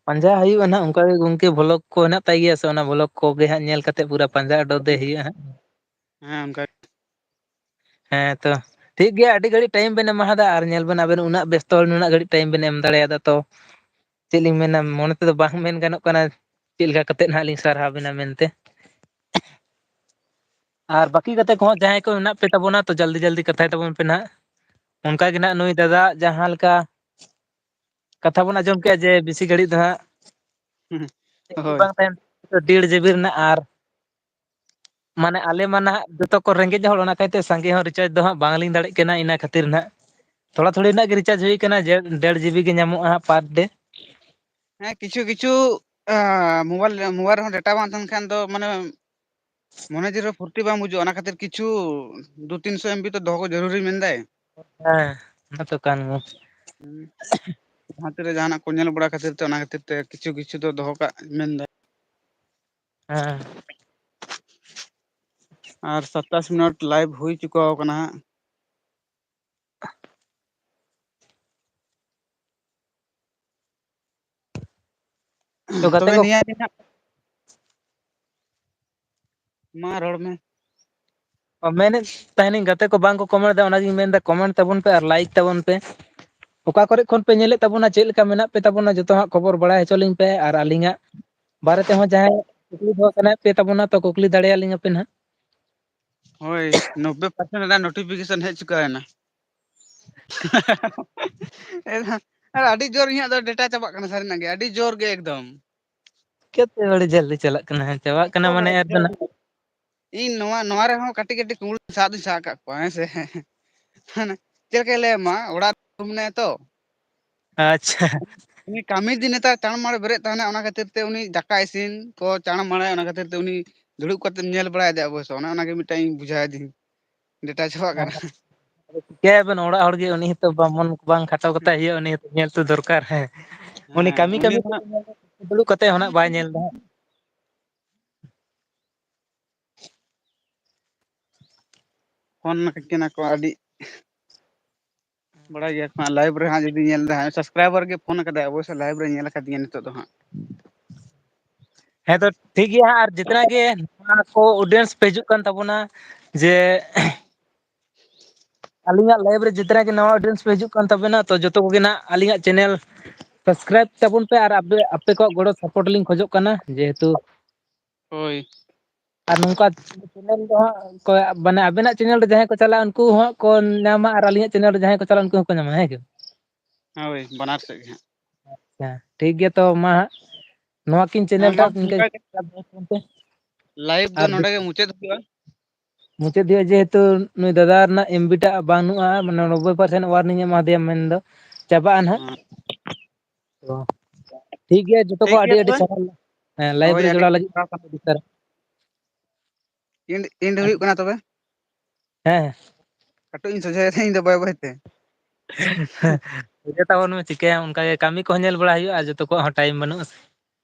ᱯᱟᱸᱡᱟ ᱦᱩᱭᱩᱜᱼᱟ ᱱᱟᱦᱟᱜ, ᱚᱱᱠᱟ ᱜᱮ ᱜᱚᱝᱠᱮ, vlog ᱠᱚ ᱦᱮᱱᱟᱜ ᱛᱟᱭ ᱜᱮᱭᱟ ᱥᱮ, ᱚᱱᱟ vlog ᱠᱚᱜᱮ ᱦᱟᱸᱜ ᱧᱮᱞ ᱠᱟᱛᱮ ᱯᱩᱨᱟᱹ ᱯᱟᱸᱡᱟ ᱩᱰᱩᱠ ᱫᱮ ᱦᱩᱭᱩᱜᱼᱟ ᱦᱟᱸᱜ᱾ ᱦᱮᱸ, ᱚᱱᱠᱟ᱾ ᱦᱮᱸ ᱛᱚ, ᱴᱷᱤᱠ ᱜᱮᱭᱟ, ᱟᱹᱰᱤ ᱜᱷᱟᱹᱲᱤᱡ time ᱵᱮᱱ ᱮᱢᱟᱦᱟᱫᱟ, ᱟᱨ ᱧᱮᱞ ᱵᱮᱱ ᱟᱵᱮᱱ ᱩᱱᱟᱹᱜ ᱵᱮᱥᱛᱚ ᱦᱚᱲ ᱱᱩᱱᱟᱹᱜ ᱜᱷᱟᱹᱲᱤᱡ time ᱵᱮᱱ ᱮᱢ ᱫᱟᱲᱮᱭᱟᱫᱟ, ᱛᱚ ᱪᱮᱫ ᱞᱤᱧ ᱢᱮᱱᱟ, ᱢᱚᱱᱮ ᱛᱮᱫᱚ ᱵᱟᱝ ᱢᱮᱱ ᱜᱟᱱᱚᱜ ᱠᱟᱱᱟ ᱪᱮᱫ ᱞᱮᱠᱟ ᱠᱟᱛᱮᱫ ᱱᱟᱦᱟᱜ ᱞᱤᱧ ᱥᱟᱨᱦᱟᱣ ᱵᱮᱱᱟ ᱢᱮᱱᱛᱮ᱾ ᱟᱨ ᱵᱟᱹᱠᱤ ᱜᱟᱛᱮ ᱠᱚᱦᱚᱸ ᱡᱟᱦᱟᱸᱭ ᱠᱚ ᱢᱮᱱᱟᱜ ᱯᱮ ᱛᱟᱵᱚᱱᱟ, ᱛᱚ ᱡᱟᱞᱫᱤ ᱡᱟᱞᱫᱤ ᱠᱟᱛᱷᱟᱭ ᱛᱟᱵᱚᱱ ᱯᱮ ᱱᱟᱦᱟᱜ᱾ ᱚᱱᱠᱟ ᱜᱮ ᱱᱟᱦᱟᱜ ᱱᱩᱭ ᱫᱟᱫᱟ ᱡᱟᱦᱟᱸ ᱞᱮᱠᱟ ᱠᱟᱛᱷᱟ ᱵᱚᱱ ᱟᱸᱡᱚᱢ ᱠᱮᱜᱼᱟ ᱡᱮ ᱵᱮᱥᱤ ᱜᱷᱟᱹᱲᱤᱡ ᱫᱚ ᱦᱟᱸᱜ ᱦᱩᱸ, ᱪᱮᱫ ᱜᱮ ᱦᱳᱭ᱾ ᱵᱟᱝ ᱛᱟᱦᱮᱱ, ᱰᱮᱲ ᱡᱤᱵᱤ ᱨᱮᱱᱟᱜ ᱟᱨ ᱢᱟᱱᱮ ᱟᱞᱮ ᱢᱟ ᱱᱟᱦᱟᱜ ᱡᱚᱛᱚ ᱠᱚ ᱨᱮᱸᱜᱮᱡ ᱦᱚᱲ, ᱚᱱᱟ ᱠᱟᱭᱛᱮ ᱥᱟᱸᱜᱮ ᱦᱚᱸ ᱨᱤᱪᱟᱨᱡᱽ ᱫᱚ ᱦᱟᱸᱜ ᱵᱟᱝᱞᱤᱧ ᱫᱟᱲᱮᱜ ᱠᱟᱱᱟ, ᱤᱱᱟᱹ ᱠᱷᱟᱹᱛᱤᱨ ᱱᱟᱦᱟᱜ ᱛᱷᱚᱲᱟ ᱛᱷᱚᱲᱤ ᱱᱟᱜ ᱜᱮ ᱨᱤᱪᱟᱨᱡᱽ ᱦᱩᱭ ᱠᱟᱱᱟ, ᱡᱮ ᱰᱮᱲ ᱡᱤᱵᱤ ᱜᱮ ᱧᱟᱢᱚᱜᱼᱟ ᱦᱟᱸᱜ per day᱾ ᱦᱮᱸ, ᱠᱤᱪᱷᱩ ᱠᱤᱪᱷᱩ, ᱟᱸ, ᱢᱳᱵᱟᱭᱤᱞ, ᱢᱳᱵᱟᱭᱤᱞ ᱨᱮᱦᱚᱸ ᱰᱮᱴᱟ ᱵᱟᱝ ᱛᱟᱦᱮᱱ ᱠᱷᱟᱱ ᱫᱚ, ᱢᱟᱱᱮ, ᱢᱚᱱᱮ ᱡᱤᱣᱤ ᱨᱮ ᱯᱷᱩᱨᱛᱤ ᱵᱟᱝ ᱵᱩᱡᱩᱜᱼᱟ, ᱚᱱᱟ ᱠᱷᱟᱹᱛᱤᱨ ᱠᱤᱪᱷᱩ ᱫᱩ ᱛᱤᱱᱥᱚ ᱮᱢ ᱵᱤ ᱛᱚ ᱫᱚᱦᱚ ᱠᱚ ᱡᱟᱹᱨᱩᱨᱤ ᱢᱮᱱᱫᱟᱭ᱾ ᱦᱮᱸ, ᱚᱱᱟ ᱛᱚ ᱠᱟᱱ ᱜᱮ᱾ ᱦᱩᱸ᱾ ᱡᱟᱦᱟᱸ ᱛᱤᱨᱮ ᱡᱟᱦᱟᱱᱟᱜ ᱠᱚ ᱧᱮᱞ ᱵᱟᱲᱟ ᱠᱷᱟᱹᱛᱤᱨ ᱛᱮ, ᱚᱱᱟ ᱠᱷᱟᱹᱛᱤᱨ ᱛᱮ ᱠᱤᱪᱷᱩ ᱠᱤᱪᱷᱩ ᱫᱚ ᱫᱚᱦᱚ ᱠᱟᱜ ᱢᱮᱱᱫᱟᱭ᱾ ᱦᱮᱸ᱾ ᱟᱨ ᱥᱟᱛᱟᱥ ᱢᱤᱱᱤᱴ ᱞᱟᱭᱤᱵᱷ ᱦᱩᱭ ᱪᱩᱠᱟᱣ ᱠᱟᱱᱟ ᱦᱟᱸᱜ᱾ ᱛᱚ ᱜᱟᱛᱮ ᱛᱚᱵᱮ ᱠᱚ ᱱᱤᱭᱟᱹ ᱜᱮ ᱦᱟᱸᱜ᱾ ᱢᱟ ᱨᱚᱲ ᱢᱮ᱾ ᱚ, ᱢᱮᱱᱮᱫ ᱛᱟᱦᱮᱱᱤᱧ, ᱜᱟᱛᱮ ᱠᱚ ᱵᱟᱝ ᱠᱚ ᱠᱚᱢᱮᱱᱴ ᱮᱫᱟ, ᱚᱱᱟᱜᱤᱧ ᱢᱮᱱᱫᱟ ᱠᱚᱢᱮᱱᱴ ᱛᱟᱵᱚᱱ ᱯᱮ ᱟᱨ ᱞᱟᱭᱤᱠ ᱛᱟᱵᱚᱱ ᱯᱮ᱾ ᱚᱠᱟ ᱠᱚᱨᱮ ᱠᱷᱚᱱ ᱯᱮ ᱧᱮᱞᱮᱫ ᱛᱟᱵᱚᱱᱟ, ᱪᱮᱫ ᱞᱮᱠᱟ ᱢᱮᱱᱟᱜ ᱯᱮ ᱛᱟᱵᱚᱱᱟ, ᱡᱚᱛᱚᱣᱟᱜ ᱠᱷᱚᱵᱚᱨ ᱵᱟᱲᱟᱭ ᱦᱚᱪᱚ ᱞᱤᱧ ᱯᱮ᱾ ᱟᱨ ᱟᱹᱞᱤᱧᱟᱜ ᱵᱟᱨᱮ ᱛᱮᱦᱚᱸ ᱡᱟᱦᱟᱸᱭ ᱠᱩᱠᱞᱤ ᱫᱚᱦᱚ ᱥᱟᱱᱟᱭᱮᱫ ᱯᱮ ᱛᱟᱵᱚᱱᱟ, ᱛᱚ ᱠᱩᱠᱞᱤ ᱫᱟᱲᱮᱭᱟᱞᱤᱧᱟ ᱯᱮ ᱱᱟᱦᱟᱜ᱾ ᱦᱳᱭ, ᱱᱚᱵᱵᱳᱭ ᱯᱟᱨᱥᱮᱱᱴ ᱨᱮᱱᱟᱜ ᱱᱳᱴᱤᱯᱷᱤᱠᱮᱥᱚᱱ ᱦᱮᱡ ᱪᱩᱠᱟᱹᱣ ᱮᱱᱟ᱾ ᱟᱨ ᱟᱹᱰᱤ ᱡᱳᱨ ᱤᱧᱟᱹᱜ ᱫᱚ ᱰᱮᱴᱟ ᱪᱟᱵᱟᱜ ᱠᱟᱱᱟ, ᱥᱟᱹᱨᱤᱱᱟᱜ ᱜᱮ, ᱟᱹᱰᱤ ᱡᱳᱨ ᱜᱮ ᱮᱠᱫᱚᱢ᱾ ᱪᱤᱠᱟᱹᱛᱮ ᱟᱹᱰᱤ ᱡᱚᱞᱫᱤ ᱪᱟᱞᱟᱜ ᱠᱟᱱᱟ? ᱦᱮᱸ, ᱪᱟᱵᱟᱜ ᱠᱟᱱᱟ ᱦᱳᱭ, ᱢᱟᱱᱮ ᱟᱹᱰᱤ ᱟᱨ ᱫᱚ ᱡᱳᱨ ᱱᱟᱜ᱾ ᱜᱮ᱾ ᱤᱧ ᱱᱚᱣᱟ, ᱱᱚᱣᱟ ᱨᱮᱦᱚᱸ ᱠᱟᱹᱴᱤᱡ ᱠᱟᱹᱴᱤᱡ ᱠᱩᱢᱵᱽᱲᱩ ᱥᱟᱵ ᱫᱩᱧ ᱥᱟᱵ ᱟᱠᱟᱫ ᱠᱚᱣᱟ, ᱦᱮᱸ ᱥᱮ᱾ ᱦᱟᱱᱮ ᱪᱮᱫ ᱞᱮᱠᱟᱧ ᱞᱟᱹᱭ ᱟᱢᱟ, ᱚᱲᱟᱜ ᱨᱮ ᱢᱮᱱᱟᱭᱟ ᱛᱚ᱾ ᱟᱪᱪᱷᱟ᱾ ᱩᱱᱤ ᱠᱟᱹᱢᱤ ᱫᱤᱱ ᱱᱮᱛᱟᱨ ᱪᱟᱬ ᱢᱟᱲᱮ ᱵᱮᱨᱮᱫ ᱛᱟᱦᱮᱱᱟ, ᱚᱱᱟ ᱠᱷᱟᱹᱛᱤᱨ ᱛᱮ ᱩᱱᱤ ᱫᱟᱠᱟ ᱤᱥᱤᱱ ᱠᱚ ᱪᱟᱬ ᱢᱟᱲᱮ, ᱚᱱᱟ ᱠᱷᱟᱹᱛᱤᱨ ᱛᱮ ᱩᱱᱤ ᱫᱩᱲᱩᱵ ᱠᱟᱛᱮ ᱧᱮᱞ ᱵᱟᱲᱟᱭᱮᱫᱟ ᱚᱵᱚᱥᱥᱳ, ᱚᱱᱮ ᱚᱱᱟᱜᱮ ᱢᱤᱫᱴᱟᱝ ᱤᱧ ᱵᱩᱡᱷᱟᱹᱣ ᱫᱤᱧ᱾ ᱰᱮᱴᱟ ᱪᱟᱵᱟᱜ ᱠᱟᱱᱟ᱾ ᱪᱤᱠᱟᱹᱭᱟᱵᱮᱱ, ᱚᱲᱟᱜ ᱦᱚᱲ ᱜᱮ ᱩᱱᱤ ᱦᱚᱸᱛᱚ ᱵᱟᱢᱚᱱ ᱵᱟᱝ ᱠᱷᱟᱴᱟᱣ ᱠᱟᱛᱮ ᱦᱩᱭᱩᱜᱼᱟ, ᱩᱱᱤ ᱦᱚᱸᱛᱚ ᱧᱮᱞ ᱛᱚ ᱫᱚᱨᱠᱟᱨ᱾ ᱦᱮᱸ, ᱩᱱᱤ ᱦᱮᱸ, ᱠᱟᱹᱢᱤ ᱩᱱᱤ ᱠᱟᱹᱢᱤ ᱦᱚᱸ ᱛᱮᱜᱮ ᱧᱮᱞ ᱫᱟ, ᱫᱩᱲᱩᱵ ᱠᱟᱛᱮ ᱦᱚᱸ ᱱᱟᱜ ᱵᱟᱭ ᱧᱮᱞ ᱫᱟ ᱦᱟᱸᱜ᱾ ᱯᱷᱳᱱ ᱠᱟᱱᱟ ᱠᱚ ᱟᱹᱰᱤ ᱵᱟᱲᱟᱭ ᱜᱮᱭᱟ ᱠᱚ ᱦᱟᱸᱜ, ᱞᱟᱭᱤᱵᱷ ᱨᱮ ᱦᱟᱸᱜ ᱡᱩᱫᱤ ᱧᱮᱞ ᱫᱟ ᱦᱟᱸᱜ, ᱥᱟᱵᱥᱠᱨᱟᱭᱵᱟᱨ ᱜᱮ ᱯᱷᱳᱱ ᱠᱟᱫᱟᱭ, ᱚᱵᱚᱥᱥᱳᱭ ᱞᱟᱭᱤᱵᱷ ᱨᱮ ᱧᱮᱞ ᱟᱠᱟᱫᱤᱧᱟ ᱱᱤᱛᱚᱜ ᱫᱚ ᱦᱟᱸᱜ᱾ ᱦᱮᱸ, ᱛᱚ ᱴᱷᱤᱠ ᱜᱮᱭᱟ ᱦᱟᱸᱜ, ᱟᱨ ᱡᱤᱛᱱᱟ ᱜᱮ ᱱᱚᱣᱟ ᱠᱚ audience ᱯᱮ ᱦᱤᱡᱩᱜ ᱠᱟᱱ ᱛᱟᱵᱚᱱᱟ, ᱡᱮ ᱟᱹᱞᱤᱧᱟᱜ ᱞᱟᱭᱤᱵᱷ ᱨᱮ ᱡᱤᱛᱱᱟ ᱜᱮ ᱱᱟᱣᱟ audience ᱯᱮ ᱦᱤᱡᱩᱜ ᱠᱟᱱ ᱛᱟᱵᱚᱱᱟ, ᱛᱚ ᱡᱚᱛᱚ ᱠᱚᱜᱮ ᱱᱟᱜ ᱟᱹᱞᱤᱧᱟᱜ ᱪᱮᱱᱮᱞ ᱥᱟᱵᱥᱠᱨᱟᱭᱤᱵ ᱛᱟᱵᱚᱱ ᱯᱮ, ᱟᱨ ᱟᱯᱮ, ᱟᱯᱮ ᱠᱚᱣᱟᱜ ᱜᱚᱲᱚ ᱥᱟᱯᱳᱨᱴ ᱞᱤᱧ ᱠᱷᱚᱡᱚᱜ ᱠᱟᱱᱟ, ᱡᱮᱦᱮᱛᱩ ᱦᱳᱭ᱾ ᱟᱨ ᱱᱚᱝᱠᱟ ᱪᱮᱱᱮᱞ ᱫᱚ ᱦᱟᱸᱜ ᱠᱚ, ᱢᱟᱱᱮ ᱟᱵᱮᱱᱟᱜ ᱪᱮᱱᱮᱞ ᱨᱮ ᱡᱟᱦᱟᱸᱭ ᱠᱚ ᱪᱟᱞᱟᱜᱼᱟ, ᱩᱱᱠᱩ ᱦᱚᱸ ᱠᱚ ᱧᱟᱢᱟ, ᱟᱨ ᱟᱹᱞᱤᱧᱟᱜ ᱪᱮᱱᱮᱞ ᱨᱮ ᱡᱟᱦᱟᱸᱭ ᱠᱚ ᱪᱟᱞᱟᱜᱼᱟ, ᱩᱱᱠᱩ ᱦᱚᱸᱠᱚ ᱧᱟᱢᱟ, ᱦᱮᱸ ᱜᱮ? ᱦᱳᱭ, ᱵᱟᱱᱟᱨ ᱥᱮᱫ ᱜᱮ ᱦᱟᱸᱜ᱾ ᱟᱪᱪᱷᱟ, ᱴᱷᱤᱠ ᱜᱮᱭᱟ, ᱛᱚ ᱢᱟ ᱦᱟᱸᱜ, ᱱᱚᱣᱟ ᱠᱤᱱ ᱦᱮᱸ, ᱪᱮᱱᱮᱞ ᱢᱟ ᱴᱟᱜ ᱱᱤᱝᱠᱟᱹ ᱱᱚᱝᱠᱟ ᱜᱮ᱾ ᱞᱟᱭᱤᱵᱷ ᱫᱚ ᱟᱨ ᱱᱚᱰᱮ ᱜᱮ ᱢᱩᱪᱟᱹᱫ ᱦᱩᱭᱩᱜᱼᱟ᱾ ᱢᱩᱪᱟᱹᱫ ᱦᱩᱭᱩᱜᱼᱟ, ᱡᱮᱦᱮᱛᱩ ᱱᱩᱭ ᱫᱟᱫᱟ ᱨᱮᱱᱟᱜ ᱮᱢ ᱵᱤ ᱴᱟᱜ ᱵᱟᱹᱱᱩᱜᱼᱟ, ᱢᱟᱱᱮ ᱱᱚᱵᱵᱳᱭ ᱯᱟᱨᱥᱮᱱᱴ warning ᱮᱢᱟ ᱫᱮᱭᱟ ᱢᱮᱱᱫᱚ ᱪᱟᱵᱟᱜᱼᱟ ᱱᱟᱦᱟᱜ᱾ ᱦᱮᱸ᱾ ᱛᱚ, ᱴᱷᱤᱠ ᱜᱮᱭᱟ, ᱡᱚᱛᱚ ᱠᱚ ᱴᱷᱤᱠ ᱟᱹᱰᱤ ᱜᱮᱭᱟ ᱟᱹᱰᱤ ᱛᱚᱵᱮ᱾ ᱥᱟᱨᱦᱟᱣ᱾ ᱦᱮᱸ, ᱞᱟᱭᱤᱵᱷ ᱦᱳᱭ, ᱨᱮ ᱟᱹᱰᱤ ᱡᱚᱲᱟᱣ ᱟᱹᱰᱤ ᱞᱟᱹᱜᱤᱫ᱾ ᱥᱟᱨᱦᱟᱣ ᱠᱟᱱᱟ ᱫᱚᱠᱛᱟᱨ᱾ ᱮᱱᱰ, ᱮᱱᱰ ᱦᱩᱭᱩᱜ ᱠᱟᱱᱟ ᱛᱚᱵᱮ? ᱦᱮᱸ, ᱦᱮᱸ᱾ ᱠᱟᱹᱴᱩᱵ ᱤᱧ ᱥᱚᱡᱷᱮᱭᱮᱫᱟ ᱤᱧ ᱫᱚ ᱵᱟᱹᱭ ᱵᱟᱹᱭ ᱛᱮ᱾ ᱵᱩᱡᱷᱟᱹᱣ ᱛᱟᱵᱚᱱ ᱢᱮ, ᱪᱤᱠᱟᱹᱭᱟᱢ, ᱚᱱᱠᱟ ᱜᱮ ᱠᱟᱹᱢᱤ ᱠᱚᱦᱚᱸ ᱧᱮᱞ ᱵᱟᱲᱟ ᱦᱩᱭᱩᱜᱼᱟ, ᱡᱚᱛᱚ ᱠᱚᱣᱟᱜ ᱦᱚᱸ ᱴᱟᱭᱤᱢ ᱵᱟᱹᱱᱩᱜᱼᱟ ᱥᱮ᱾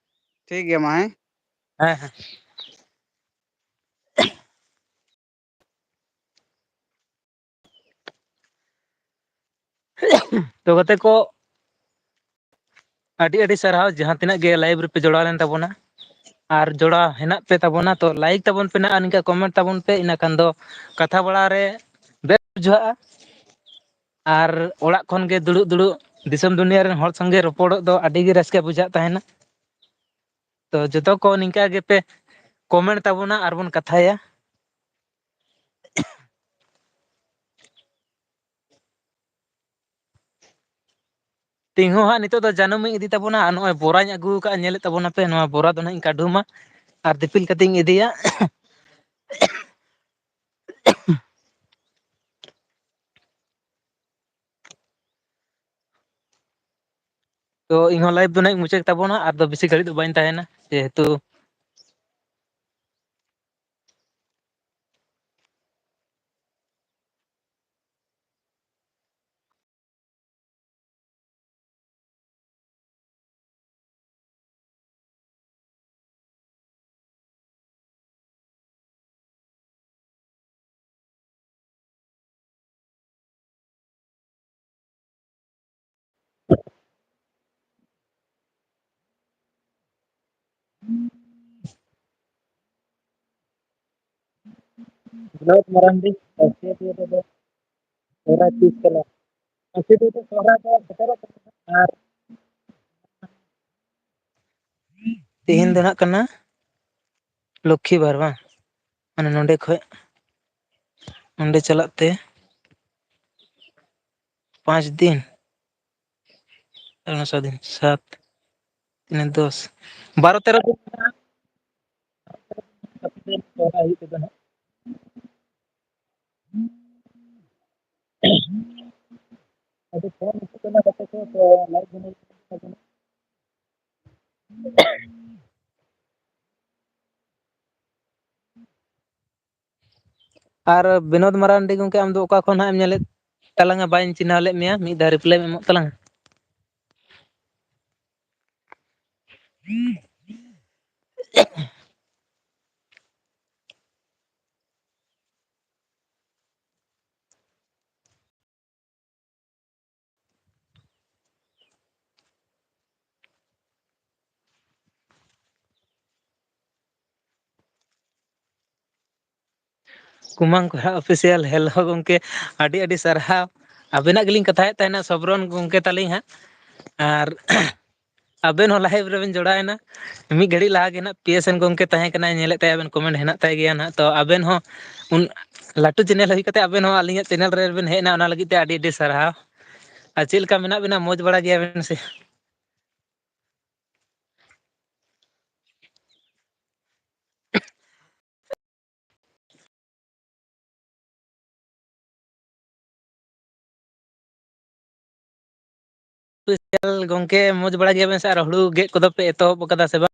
ᱴᱷᱤᱠ ᱜᱮᱭᱟ ᱢᱟ, ᱦᱮᱸ᱾ ᱦᱮᱸ, ᱦᱮᱸ᱾ ᱛᱚ ᱜᱟᱛᱮ ᱠᱚ, ᱟᱹᱰᱤ ᱟᱹᱰᱤ ᱥᱟᱨᱦᱟᱣ ᱡᱟᱦᱟᱸ ᱛᱤᱱᱟᱹᱜ ᱜᱮ ᱞᱟᱭᱤᱵᱷ ᱨᱮᱯᱮ ᱡᱚᱲᱟᱣ ᱞᱮᱱ ᱛᱟᱵᱚᱱᱟ, ᱟᱨ ᱡᱚᱲᱟᱣ ᱦᱮᱱᱟᱜ ᱯᱮ ᱛᱟᱵᱚᱱᱟ, ᱛᱚ ᱞᱟᱭᱤᱠ ᱛᱟᱵᱚᱱ ᱯᱮ ᱱᱟᱜ, ᱟᱨ ᱱᱤᱝᱠᱟ ᱠᱚᱢᱮᱱᱴ ᱛᱟᱵᱚᱱ ᱯᱮ, ᱤᱱᱟᱹ ᱠᱷᱟᱱ ᱫᱚ ᱠᱟᱛᱷᱟ ᱵᱟᱲᱟ ᱨᱮ ᱵᱮᱥ ᱵᱩᱡᱷᱟᱹᱜᱼᱟ᱾ ᱟᱨ ᱚᱲᱟᱜ ᱠᱷᱚᱱ ᱜᱮ ᱫᱩᱲᱩᱵ ᱫᱩᱲᱩᱵ ᱫᱤᱥᱚᱢ ᱫᱩᱱᱤᱭᱟᱹ ᱨᱮᱱ ᱦᱚᱲ ᱥᱚᱸᱜᱮ ᱨᱚᱯᱚᱲᱚᱜ ᱫᱚ ᱟᱹᱰᱤ ᱜᱮ ᱨᱟᱹᱥᱠᱟᱹ ᱵᱩᱡᱷᱟᱹᱜ ᱛᱟᱦᱮᱱᱟ᱾ ᱛᱚ ᱡᱚᱛᱚ ᱠᱚ ᱱᱤᱝᱠᱟ ᱜᱮᱯᱮ ᱠᱚᱢᱮᱱᱴ ᱛᱟᱵᱚᱱᱟ ᱟᱨ ᱵᱚᱱ ᱠᱟᱛᱷᱟᱭᱟ᱾ ᱛᱮᱦᱮᱧ ᱦᱚᱸ ᱦᱟᱸᱜ ᱱᱤᱛᱚᱜ ᱫᱚ ᱡᱟᱹᱱᱩᱢᱤᱧ ᱤᱫᱤ ᱛᱟᱵᱚᱱᱟ, ᱟᱨ ᱱᱚᱜᱼᱚᱭ ᱵᱚᱨᱟᱧ ᱟᱹᱜᱩ ᱟᱠᱟᱫᱼᱟ, ᱧᱮᱞᱮᱫ ᱛᱟᱵᱚᱱᱟᱯᱮ, ᱱᱚᱣᱟ ᱵᱚᱨᱟ ᱫᱚ ᱱᱟᱦᱟᱜ ᱤᱧ ᱠᱟᱹᱰᱩᱢᱟ ᱟᱨ ᱫᱤᱯᱤᱞ ᱠᱟᱛᱮᱧ ᱤᱫᱤᱭᱟ᱾ ᱛᱚ ᱤᱧᱦᱚᱸ ᱞᱟᱭᱤᱵᱷ ᱫᱚ ᱱᱟᱦᱟᱜ ᱤᱧ ᱢᱩᱪᱟᱹᱫ ᱛᱟᱵᱚᱱᱟ, ᱟᱨ ᱫᱚ ᱵᱮᱥᱤ ᱜᱷᱟᱹᱲᱤᱡ ᱫᱚ ᱵᱟᱹᱧ ᱛᱟᱦᱮᱱᱟ, ᱡᱮᱦᱮᱛᱩ ᱵᱤᱱᱳᱫ ᱢᱟᱨᱟᱱᱰᱤ, ᱥᱚᱦᱨᱟᱭ ᱛᱤᱥ ᱠᱟᱱᱟ? ᱥᱚᱦᱨᱟᱭ ᱫᱚ ᱥᱮᱴᱮᱨᱚᱜ ᱠᱟᱱᱟ᱾ ᱟᱨ ᱛᱮᱦᱮᱧ ᱫᱚ ᱱᱟᱜ ᱠᱟᱱᱟ ᱞᱚᱠᱠᱷᱤ ᱵᱟᱨ, ᱵᱟᱝ? ᱢᱟᱱᱮ ᱱᱚᱸᱰᱮ ᱠᱷᱚᱡ ᱚᱸᱰᱮ ᱪᱟᱞᱟᱜ ᱛᱮ ᱯᱟᱸᱪ ᱫᱤᱱ, ᱟᱨ ᱚᱱᱟ ᱥᱟᱛ ᱫᱤᱱ, ᱥᱟᱛ, ᱛᱤᱱᱟᱹᱜ, ᱫᱚᱥ, ᱵᱟᱨᱚ ᱛᱮᱨᱚ ᱫᱤᱱ ᱢᱮᱱᱟᱜᱼᱟ᱾ ᱥᱚᱦᱨᱟᱭ ᱦᱩᱭᱩᱜ ᱛᱟᱵᱚᱱᱟ᱾ ᱟᱫᱚ ᱯᱷᱳᱱ ᱦᱤᱡᱩᱜ ᱠᱟᱱᱟ ᱜᱟᱛᱮ ᱠᱚ, ᱛᱚ ᱞᱟᱭᱤᱵᱷ ᱵᱟᱹᱱᱩᱜ ᱛᱟᱵᱚᱱᱟ᱾ ᱟᱨ ᱵᱤᱱᱳᱫ ᱢᱟᱨᱟᱱᱰᱤ ᱜᱚᱢᱠᱮ, ᱟᱢ ᱫᱚ ᱚᱠᱟ ᱠᱷᱚᱱ ᱦᱟᱸᱜ ᱮᱢ ᱧᱮᱞᱮᱫ ᱛᱟᱞᱟᱝᱟ? ᱵᱟᱹᱧ ᱪᱤᱱᱦᱟᱹᱣ ᱞᱮᱫ ᱢᱮᱭᱟ, ᱢᱤᱫ ᱫᱷᱟᱣ ᱨᱤᱯᱞᱟᱭ ᱮᱢ ᱮᱢᱚᱜ ᱛᱟᱞᱟᱝᱟ᱾ ᱠᱩᱢᱟᱝ ᱠᱚᱲᱟ ᱚᱯᱷᱤᱥᱤᱭᱟᱞ, ᱦᱮᱞᱳ ᱜᱚᱢᱠᱮ, ᱟᱹᱰᱤ ᱟᱹᱰᱤ ᱥᱟᱨᱦᱟᱣ᱾ ᱟᱵᱮᱱᱟᱜ ᱜᱮᱞᱤᱧ ᱠᱟᱛᱷᱟᱭᱮᱫ ᱛᱟᱦᱮᱱᱟ, ᱥᱚᱵᱨᱚᱱ ᱜᱚᱢᱠᱮ ᱛᱟᱹᱞᱤᱧ ᱦᱟᱸᱜ, ᱟᱨ ᱟᱵᱮᱱ ᱦᱚᱸ ᱞᱟᱭᱤᱵᱷ ᱨᱮᱵᱮᱱ ᱡᱚᱲᱟᱣᱮᱱᱟ᱾ ᱢᱤᱫ ᱜᱷᱟᱹᱲᱤᱡ ᱞᱟᱦᱟ ᱜᱮ ᱱᱟᱜ ᱯᱤ ᱮᱥ ᱮᱱ ᱜᱚᱢᱠᱮ ᱛᱟᱦᱮᱸ ᱠᱟᱱᱟᱭ, ᱧᱮᱞᱮᱫ ᱛᱟᱭᱟᱵᱮᱱ, ᱠᱚᱢᱮᱱᱴ ᱦᱮᱱᱟᱜ ᱛᱟᱭ ᱜᱮᱭᱟ ᱱᱟᱜ᱾ ᱛᱚ ᱟᱵᱮᱱ ᱦᱚᱸ ᱩᱱ ᱞᱟᱹᱴᱩ ᱪᱮᱱᱮᱞ ᱦᱩᱭ ᱠᱟᱛᱮ ᱟᱵᱮᱱ ᱦᱚᱸ ᱟᱹᱞᱤᱧᱟᱜ ᱪᱮᱱᱮᱞ ᱨᱮᱵᱮᱱ ᱦᱮᱡ ᱮᱱᱟ, ᱚᱱᱟ ᱞᱟᱹᱜᱤᱫ ᱛᱮ ᱟᱹᱰᱤ ᱟᱹᱰᱤ ᱥᱟᱨᱦᱟᱣ᱾ ᱟᱨ ᱪᱮᱫ ᱞᱮᱠᱟ ᱢᱮᱱᱟᱜ ᱵᱮᱱᱟ? ᱢᱚᱡᱽ ᱵᱟᱲᱟ ᱜᱮᱭᱟᱵᱮᱱ ᱥᱮ? ᱜᱚᱢᱠᱮ, ᱢᱚᱡᱽ ᱵᱟᱲᱟ ᱜᱮᱭᱟᱵᱮᱱ ᱥᱮ? ᱟᱨ ᱦᱩᱲᱩ ᱜᱮᱫ ᱠᱚᱫᱚ ᱯᱮ ᱮᱛᱚᱦᱚᱵ ᱟᱠᱟᱫᱟ ᱥᱮ ᱵᱟᱝ?